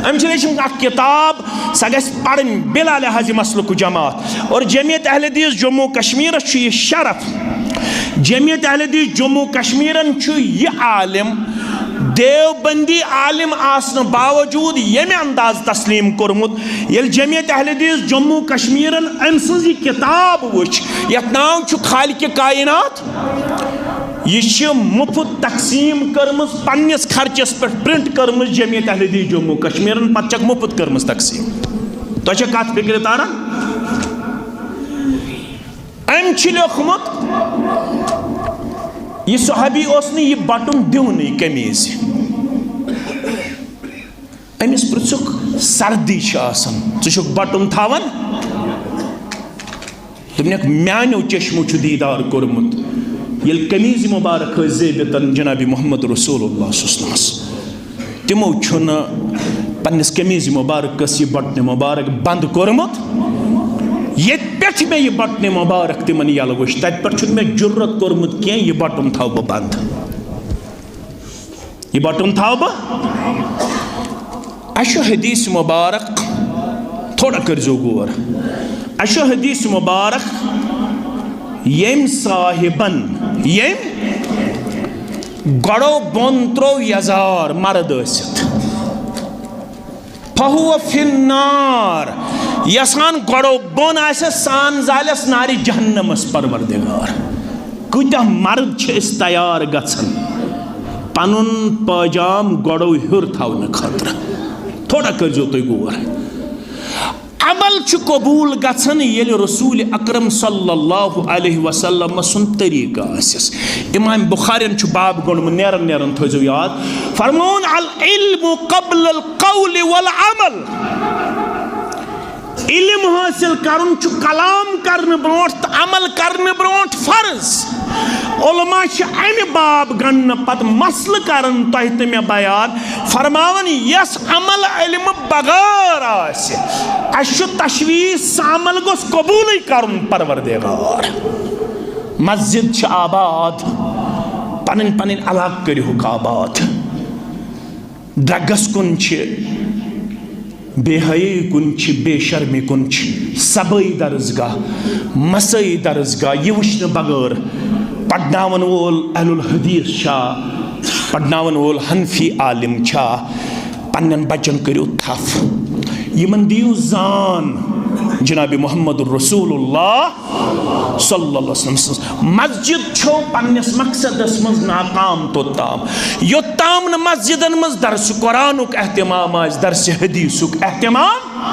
أمۍ چھِ لیچھمٕژ اکھ کتاب، سۄ گژھِ پرٕنۍ بلا لحاظ مسلک جماعت۔ اور جمعیت اہل حدیث جموں کشمیرس چھُ یہِ شرف، جمعیت اہل حدیث جموں کشمیرن چھُ یہِ عالم، دیوبندی عالم آسنہٕ باوجود، ییٚمہِ انداز تسلیم کوٚرمُت۔ ییٚلہِ جمعیت اہل حدیث جموں کشمیرن أمۍ سٕنٛز یہِ کتاب وٕچھ، یتھ ناو چھُ خالق کائنات، یہِ چھِ مُفت تقسیٖم کٔرمٕژ، پننِس خرچس پٮ۪ٹھ پرنٹ کٔرمٕژ جمعیت اہل حدیث جموں کشمیرن، پتہٕ چھکھ مُفت کٔرمٕژ تقسیٖم۔ تۄہہِ چھا کتھ فکرِ تران؟ أمۍ چھُ لیوٚکھمُت، یہِ صحابی اوس نہٕ یہِ بٹُن دِونٕے قمیٖضہِ۔ أمِس پرٛژھُکھ، سردی چھِ آسان، ژٕ چھُکھ بٹُن تھاوان؟ دوٚپنکھ، میانیو چشمو چھُ دیٖدار کوٚرمُت، ییٚلہِ قمیٖض مُبارک ٲسۍ زیبتن جناب محمد رسول اللہ صلی اللہ علیہ وسلمس، تِمو چھُنہٕ پننِس قمیٖض مُبارکس یہِ بٹنہِ مُبارک بنٛد کوٚرمُت۔ ییٚتہِ پٮ۪ٹھ مےٚ یہِ بٹنہِ مُبارک تِمن یَلہٕ وٕچھ، تَتہِ پٮ۪ٹھ چھُنہٕ مےٚ جُرت کوٚرمُت کینٛہہ، یہِ بٹُن تھاوٕ بہٕ بنٛد۔ یہِ بٹُن تھاوٕ بہٕ۔ اَسہِ چھُ حدیث مُبارک، تھوڑا کٔرۍزیو غور۔ اَسہِ چھُ حدیث مُبارک، ییٚمۍ صاحبن، ییٚمۍ گۄڈو بۄن ترٛوو یزار مرد ٲسِتھ، فہو فی النار، یژھان گۄڈو بۄن آسٮ۪س، سان زالٮ۪س نارِ جہنمس پروردگار۔ کۭتیاہ مرد چھِ أسۍ تیار گژھان پنُن پٲجام گۄڈو ہیوٚر تھاونہٕ خٲطرٕ؟ تھوڑا کٔرۍزیو تُہۍ غور۔ عمل چھُ قبوٗل گژھان ییٚلہِ رسول اکرم صلی اللہ علیہ وسلم سُنٛد طریقہٕ آسٮ۪س۔ امام بخارین چھُ باب گوٚنڈمُت، نیران نیران تھٲیزیو یاد، فرمون: العلم قبل القول والعمل۔ علم حٲصِل کرُن چھُ کلام کرنہٕ برونٛٹھ تہٕ عمل کرنہٕ برونٛٹھ فرض۔ علماء چھِ امہِ باب گننہٕ پتہٕ مسلہٕ کران تۄہہِ تہٕ مےٚ بیان، فرماوان، یس عمل علمہٕ بغٲر آسہِ، اسہِ چھُ تشویش، سُہ عمل گوٚژھ قبوٗلٕے کرُن پروردگار۔ مسجد چھِ آباد، پنٕنۍ پنٕنۍ علاقہٕ کٔرِہُکھ آباد۔ ڈرگس کُن چھِ، بے حیٲیی کُن چھِ، بے شرمی کُن چھِ، سبٲیی درسگاہ، مسٲیی درسگاہ، یہِ وٕچھنہٕ بغٲر پرناون وول اہل الحدیث چھا، پرناون وول حنفی عالم چھا، پننٮ۪ن بچن کٔرِو تھپھ، یِمن دِیِو زان۔ جناب محمد رسول اللہ صلی اللہ علیہ وسلم سٕنٛز مسجد چھو پننِس مقصدس منٛز ناکام توٚت تام، یوٚت تام نہٕ مسجدن منٛز درس قرآنُک اہتمام آسہِ، درس حدیثُک اہتمام۔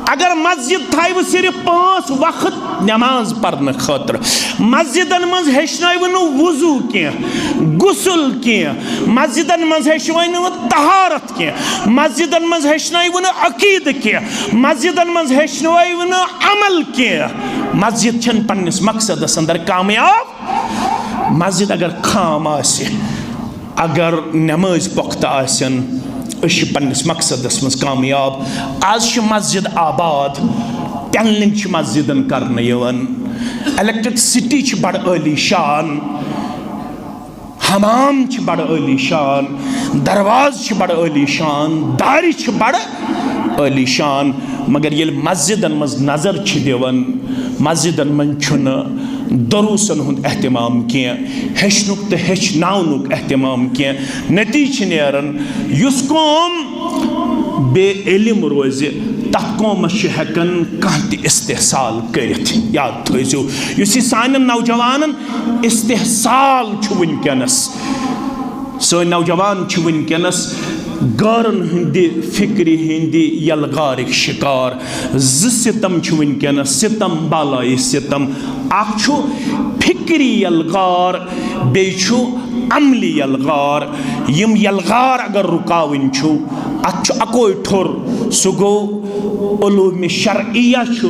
اگر مسجد تھایہِ صرف پانٛژھ وقت نماز پرنہٕ خٲطرٕ، مسجدن منٛز ہیٚچھنٲوِ نہٕ وضو کینٛہہ، غسل کینٛہہ، مسجدن منٛز ہیٚچھنٲوِ نہٕ طہارت کینٛہہ، مسجدن منٛز ہیٚچھنٲوِ نہٕ عقیدٕ کینٛہہ، مسجدن منٛز ہیٚچھنٲوِ نہٕ عمل کینٛہہ۔ مسجد چھنہٕ پننِس مقصدس اندر کامیاب۔ مسجد اگر خام آسہِ، اگر نمٲز پۄختہٕ آسن، أسۍ چھِ پننِس مقصدس منٛز کامیاب۔ آز چھِ مسجد آباد، ٹنلنگ چھِ مسجدن کرنہٕ یِوان، الیکٹرکسٹی چھِ بڑٕ عٲلی شان، حمام چھِ بڑٕ عٲلی شان، دروازٕ چھِ بڑٕ عٲلی شان، دارِ چھِ بڑٕ عٲلی شان۔ مگر ییٚلہِ مسجدن منٛز نظر چھِ دِوان، مسجدن منٛز چھُنہٕ دروسن ہُنٛد اہتمام کینٛہہ، ہیٚچھنُک تہٕ ہیٚچھناونُک اہتمام کینٛہہ۔ نتیجہٕ چھِ نیران، یُس قوم بے علم روزِ، تتھ قومس چھُ ہٮ۪کان کانٛہہ تہِ استحصال کٔرِتھ۔ یاد تھٲیزیو، یُس یہِ سانٮ۪ن نوجوانن استحصال چھُ وٕنکیٚنس، سٲنۍ نوجوان چھِ وٕنکیٚنس غٲرن ہٕنٛدِ فکرِ ہٕنٛدِ یلغارٕکۍ شکار۔ زٕ ستم چھِ وٕنکیٚنس، ستم بالایہِ ستم۔ اکھ چھُ فکری یلغار، بیٚیہِ چھُ عملی یلغار۔ یِم یلغار اگر رُکاوٕنۍ چھُو، اتھ چھُ اکوے ٹھوٚر، سُہ گوٚو علوم شرعیہ چھُ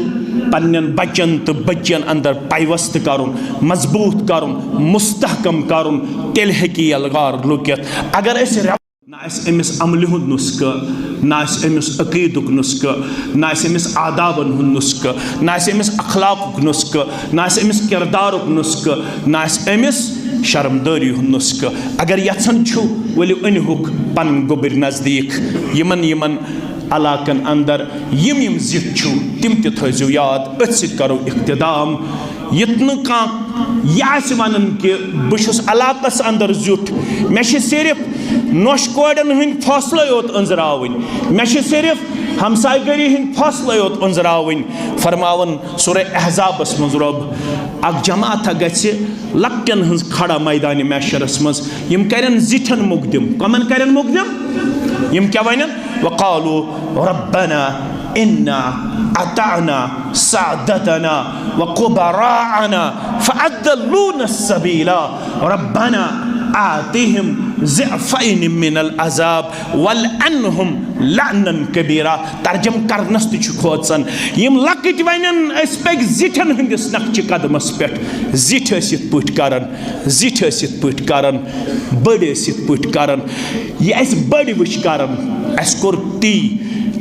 پننٮ۪ن بچن تہٕ بچین اندر پیوست کرُن، مضبوط کرُن، مستحکم کرُن، تیٚلہِ ہیٚکہِ یلغار لُکِتھ۔ اگر أسۍ نہ آسہِ أمِس عملہِ ہُنٛد نُسخہٕ، نہ آسہِ أمِس عقیٖدُک نُسخہٕ، نہ آسہِ أمِس آدابن ہُنٛد نُسخہٕ، نہ آسہِ أمِس اخلاقُک نُسخہٕ، نہ آسہِ أمِس کردارُک نُسخہٕ، نہ آسہِ أمِس شرمدٲری ہُنٛد نُسخہٕ۔ اگر یژھان چھُو، ؤلِو أنِہُکھ پنٕنۍ گوٚبٕرۍ نزدیٖک۔ یِمن، یِمن علاقن اندر یِم، یِم زِٹھۍ چھِو، تِم تہِ تھٲیزیو یاد۔ أتھۍ سۭتۍ کرو اختتام۔ یُتھ نہٕ کانٛہہ یہِ آسہِ ونان کہِ بہٕ چھُس علاقس اندر زیُٹھ، مےٚ چھِ صرف نۄشہِ کورٮ۪ن ہٕنٛدۍ فٲصلے یوت أنٛزراوٕنۍ، مےٚ چھِ صرف ہمسایہِ گٔری ہٕنٛدۍ فٲصلے یوت أنٛزراوٕنۍ۔ فرماوان سورہ احزابس منٛز رۄب، اکھ جماعتھا گژھِ لۄکٹٮ۪ن ہٕنٛز کھڑا میدانِ محشرس منٛز، یِم کرن زِٹھٮ۪ن مقدم۔ کمن کرن مقدم؟ یِم کیٛاہ ونن؟ وقالوا ربنا انا اطعنا سادتنا وكبراءنا فأضلونا السبيلا ربنا آتهم ضعفین من العذاب والعنہم لعنا کبیرا۔ ترجمہٕ کرنس تہِ چھُ کھوژان۔ یِم لۄکٕٹۍ ونن، أسۍ پٔکۍ زِٹھٮ۪ن ہٕنٛدِس نقشہِ قدمس پٮ۪ٹھ۔ زِٹھۍ ٲسۍ یِتھ پٲٹھۍ کران، زِٹھۍ ٲسۍ یِتھ پٲٹھۍ کران، بٔڑۍ ٲسۍ یِتھ پٲٹھۍ کران۔ یہِ اَسہِ بٔڑۍ وٕچھ کران، اَسہِ کوٚر تی۔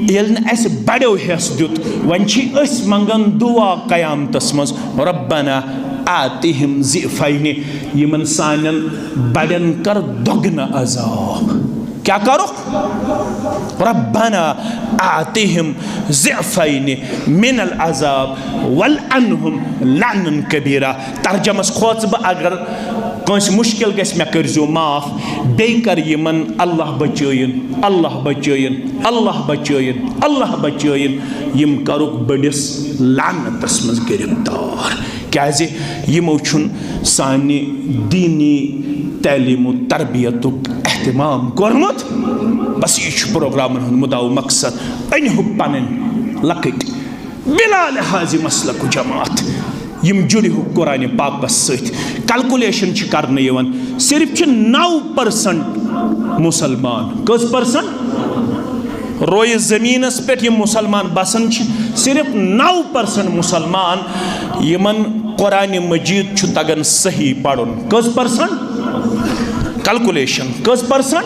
ییٚلہِ نہٕ اَسہِ بڑیو ہٮ۪س دیُت، وۄنۍ چھِ أسۍ منٛگان دُعا قیامتس منٛز، ربنا آتِہِم ضِعفَینِ، یِمن سانٮ۪ن بڑٮ۪ن کر دۄگنہٕ عذاب۔ کیٛاہ کرُکھ؟ ربنا آتِہِم ضِعفَینِ من العذاب والعنہم لعنا کبیرا۔ ترجمس کھوژ بہٕ، اگر کٲنٛسہِ مُشکِل گژھِ، مےٚ کٔرۍزیو معاف۔ بیٚیہِ کر یِمن اللہ بچٲیِن، اللہ بچٲیِن، اللہ بچٲیِن، اللہ بچٲیِن۔ یِم کرُکھ بٔڑِس لعنتس منٛز گرفتار، کیازِ یِمو چھُنہٕ سانہِ دینی تعلیم و تربیتُک اہتمام کوٚرمُت۔ بس یہِ چھُ پروگرامن ہُنٛد مُدعا و مقصد۔ أنۍ ہُہ پنٕنۍ لۄکٕٹۍ بلا لحاظ مسلک و جماعت، یِم جُڑِ ہُہ قرآن پاکس سۭتۍ۔ کیلکولیشن چھِ کرنہٕ یِوان، صرف چھِ نو پرسنٹ مسلمان۔ کٔژ پرسنٹ؟ رویہِ زمینس پٮ۪ٹھ یِم مسلمان بسان چھِ، صرف نو پرسنٹ مسلمان، یِمن قرآن مجید چھُ تگان صحیح پرُن۔ کٔژ پرسنٹ؟ کیلکولیشن کٔژ پرسنٹ؟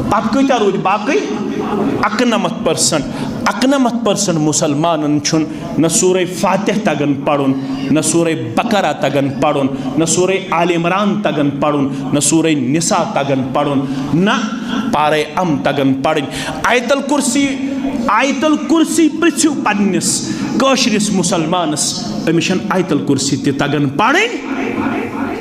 پتہٕ کۭتیاہ روٗدۍ باقٕے؟ اَکنَمَتھ پرسنٹ۔ اَکنَمَتھ پرسنٹ مسلمانن چھُنہٕ نہ سورہ فاتح تگان پرُن، نہ سورہ بقرہ تگان پرُن، نہ سورہ آل عمران تگان پرُن، نہ سورہ نساء تگان پرُن، نہ پارہ ام تگان پرٕنۍ۔ آیت الکرسی، آیت الکرسی پرژھِو پننِس کٲشرِس مسلمانس، أمِس چھنہٕ آیت الکرسی تہِ تگان پرٕنۍ،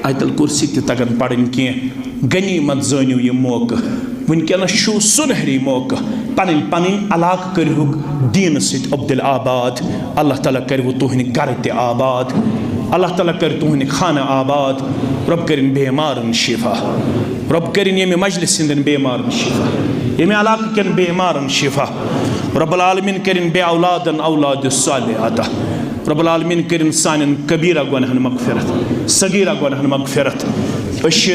آیت الکرسی تہِ تگان پرٕنۍ کینٛہہ۔ غنیمت زٲنِو یہِ موقعہٕ، وٕنکیٚنس چھُو سُنہری موقعہٕ۔ پنٕنۍ پنٕنۍ علاقہٕ کٔرِہُکھ دیٖنہٕ سۭتۍ عبدل آباد۔ اللہ تعالیٰ کٔرِوٕ تُہٕنٛدۍ گرٕ تہِ آباد۔ اللہ تعالیٰ کٔرِ تُہٕنٛدۍ خانہٕ آباد۔ رۄب کٔرِن بیمارن شفا۔ رۄب کٔرِن ییٚمہِ مجلس ہٕنٛدٮ۪ن بیمارن شفا، ییٚمہِ علاقہٕ کٮ۪ن بیمارن شفا۔ رب العالمین کٔرِن بے اولادن اولاد صالح عطا۔ رب العالمین کٔرِن سانٮ۪ن کبیرہ گۄناہن مغفرت، صغیرہ گۄناہن مغفرت۔ أسۍ چھِ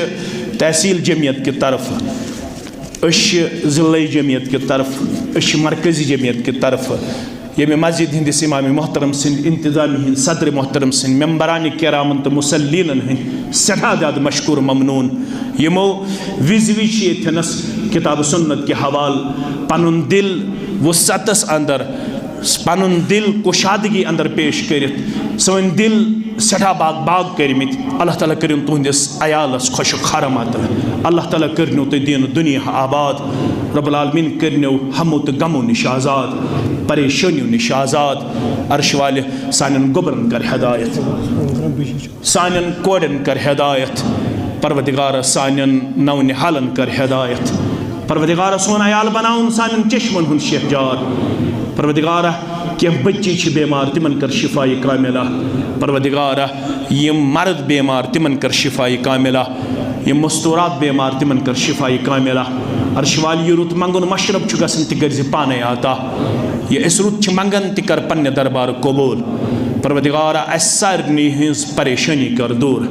تحصیل جمعیت کہِ طرفہٕ، أسۍ چھِ ضلعی جمعیت کہِ طرفہٕ، أسۍ چھِ مرکزی جمعیت کہِ طرفہٕ، ییٚمہِ مسجد ہٕنٛدِس امام محترم سٕنٛدِ، انتظامی ہٕنٛدِ صدر محترم سٕنٛدِ، ممبران کرامن تہٕ مصلینن ہٕنٛدۍ سٮ۪ٹھاہ زیادٕ مشکور ممنون، یِمو وِزِ وِزِ چھِ ییٚتھٮ۪نس کتاب سنت کہِ حوالہٕ پنُن دل وسعتس اندر، پنُن دل کشادگی اندر پیش کٔرِتھ سٲنۍ دل سٮ۪ٹھاہ باغ باغ کٔرمٕتۍ۔ اللہ تعالیٰ کٔرِن تُہنٛدِس عیالس خۄشک خرم عطا۔ اللہ تعالیٰ کٔرنو تُہۍ دیٖنہٕ دُنیا آباد۔ رب العالمین کٔرنو ہمو تہٕ غمو نِش آزاد، پریشٲنیو نِش آزاد۔ عرش والہِ سانٮ۪ن گوٚبرن کر ہدایت، سانٮ۪ن کورٮ۪ن کر ہدایت۔ پروردگارہ سانٮ۪ن نونہالن کر ہدایت۔ پروردگارہ سون عیال بناوُن سانٮ۪ن چشمن ہُنٛد شہجار۔ پروردگارہ کینٛہہ بچی چھِ بیمار، تِمن کر شفایہِ کاملہ۔ پروردگارہ یِم مرد بیمار، تِمن کر شفایہِ کاملہ۔ یِم مستورات بیمار، تِمن کر شفایہِ کاملہ۔ عرش والہِ یہِ رُت منگُن مشرب چھُ گژھان، تہِ کٔرزِ پانے عطا۔ یہِ أسۍ رُت چھِ منگان، تہِ کر پننہِ دربار قبول۔ پروردگارہ اسہِ سارنٕے ہٕنٛز پریشٲنی کر دوٗر۔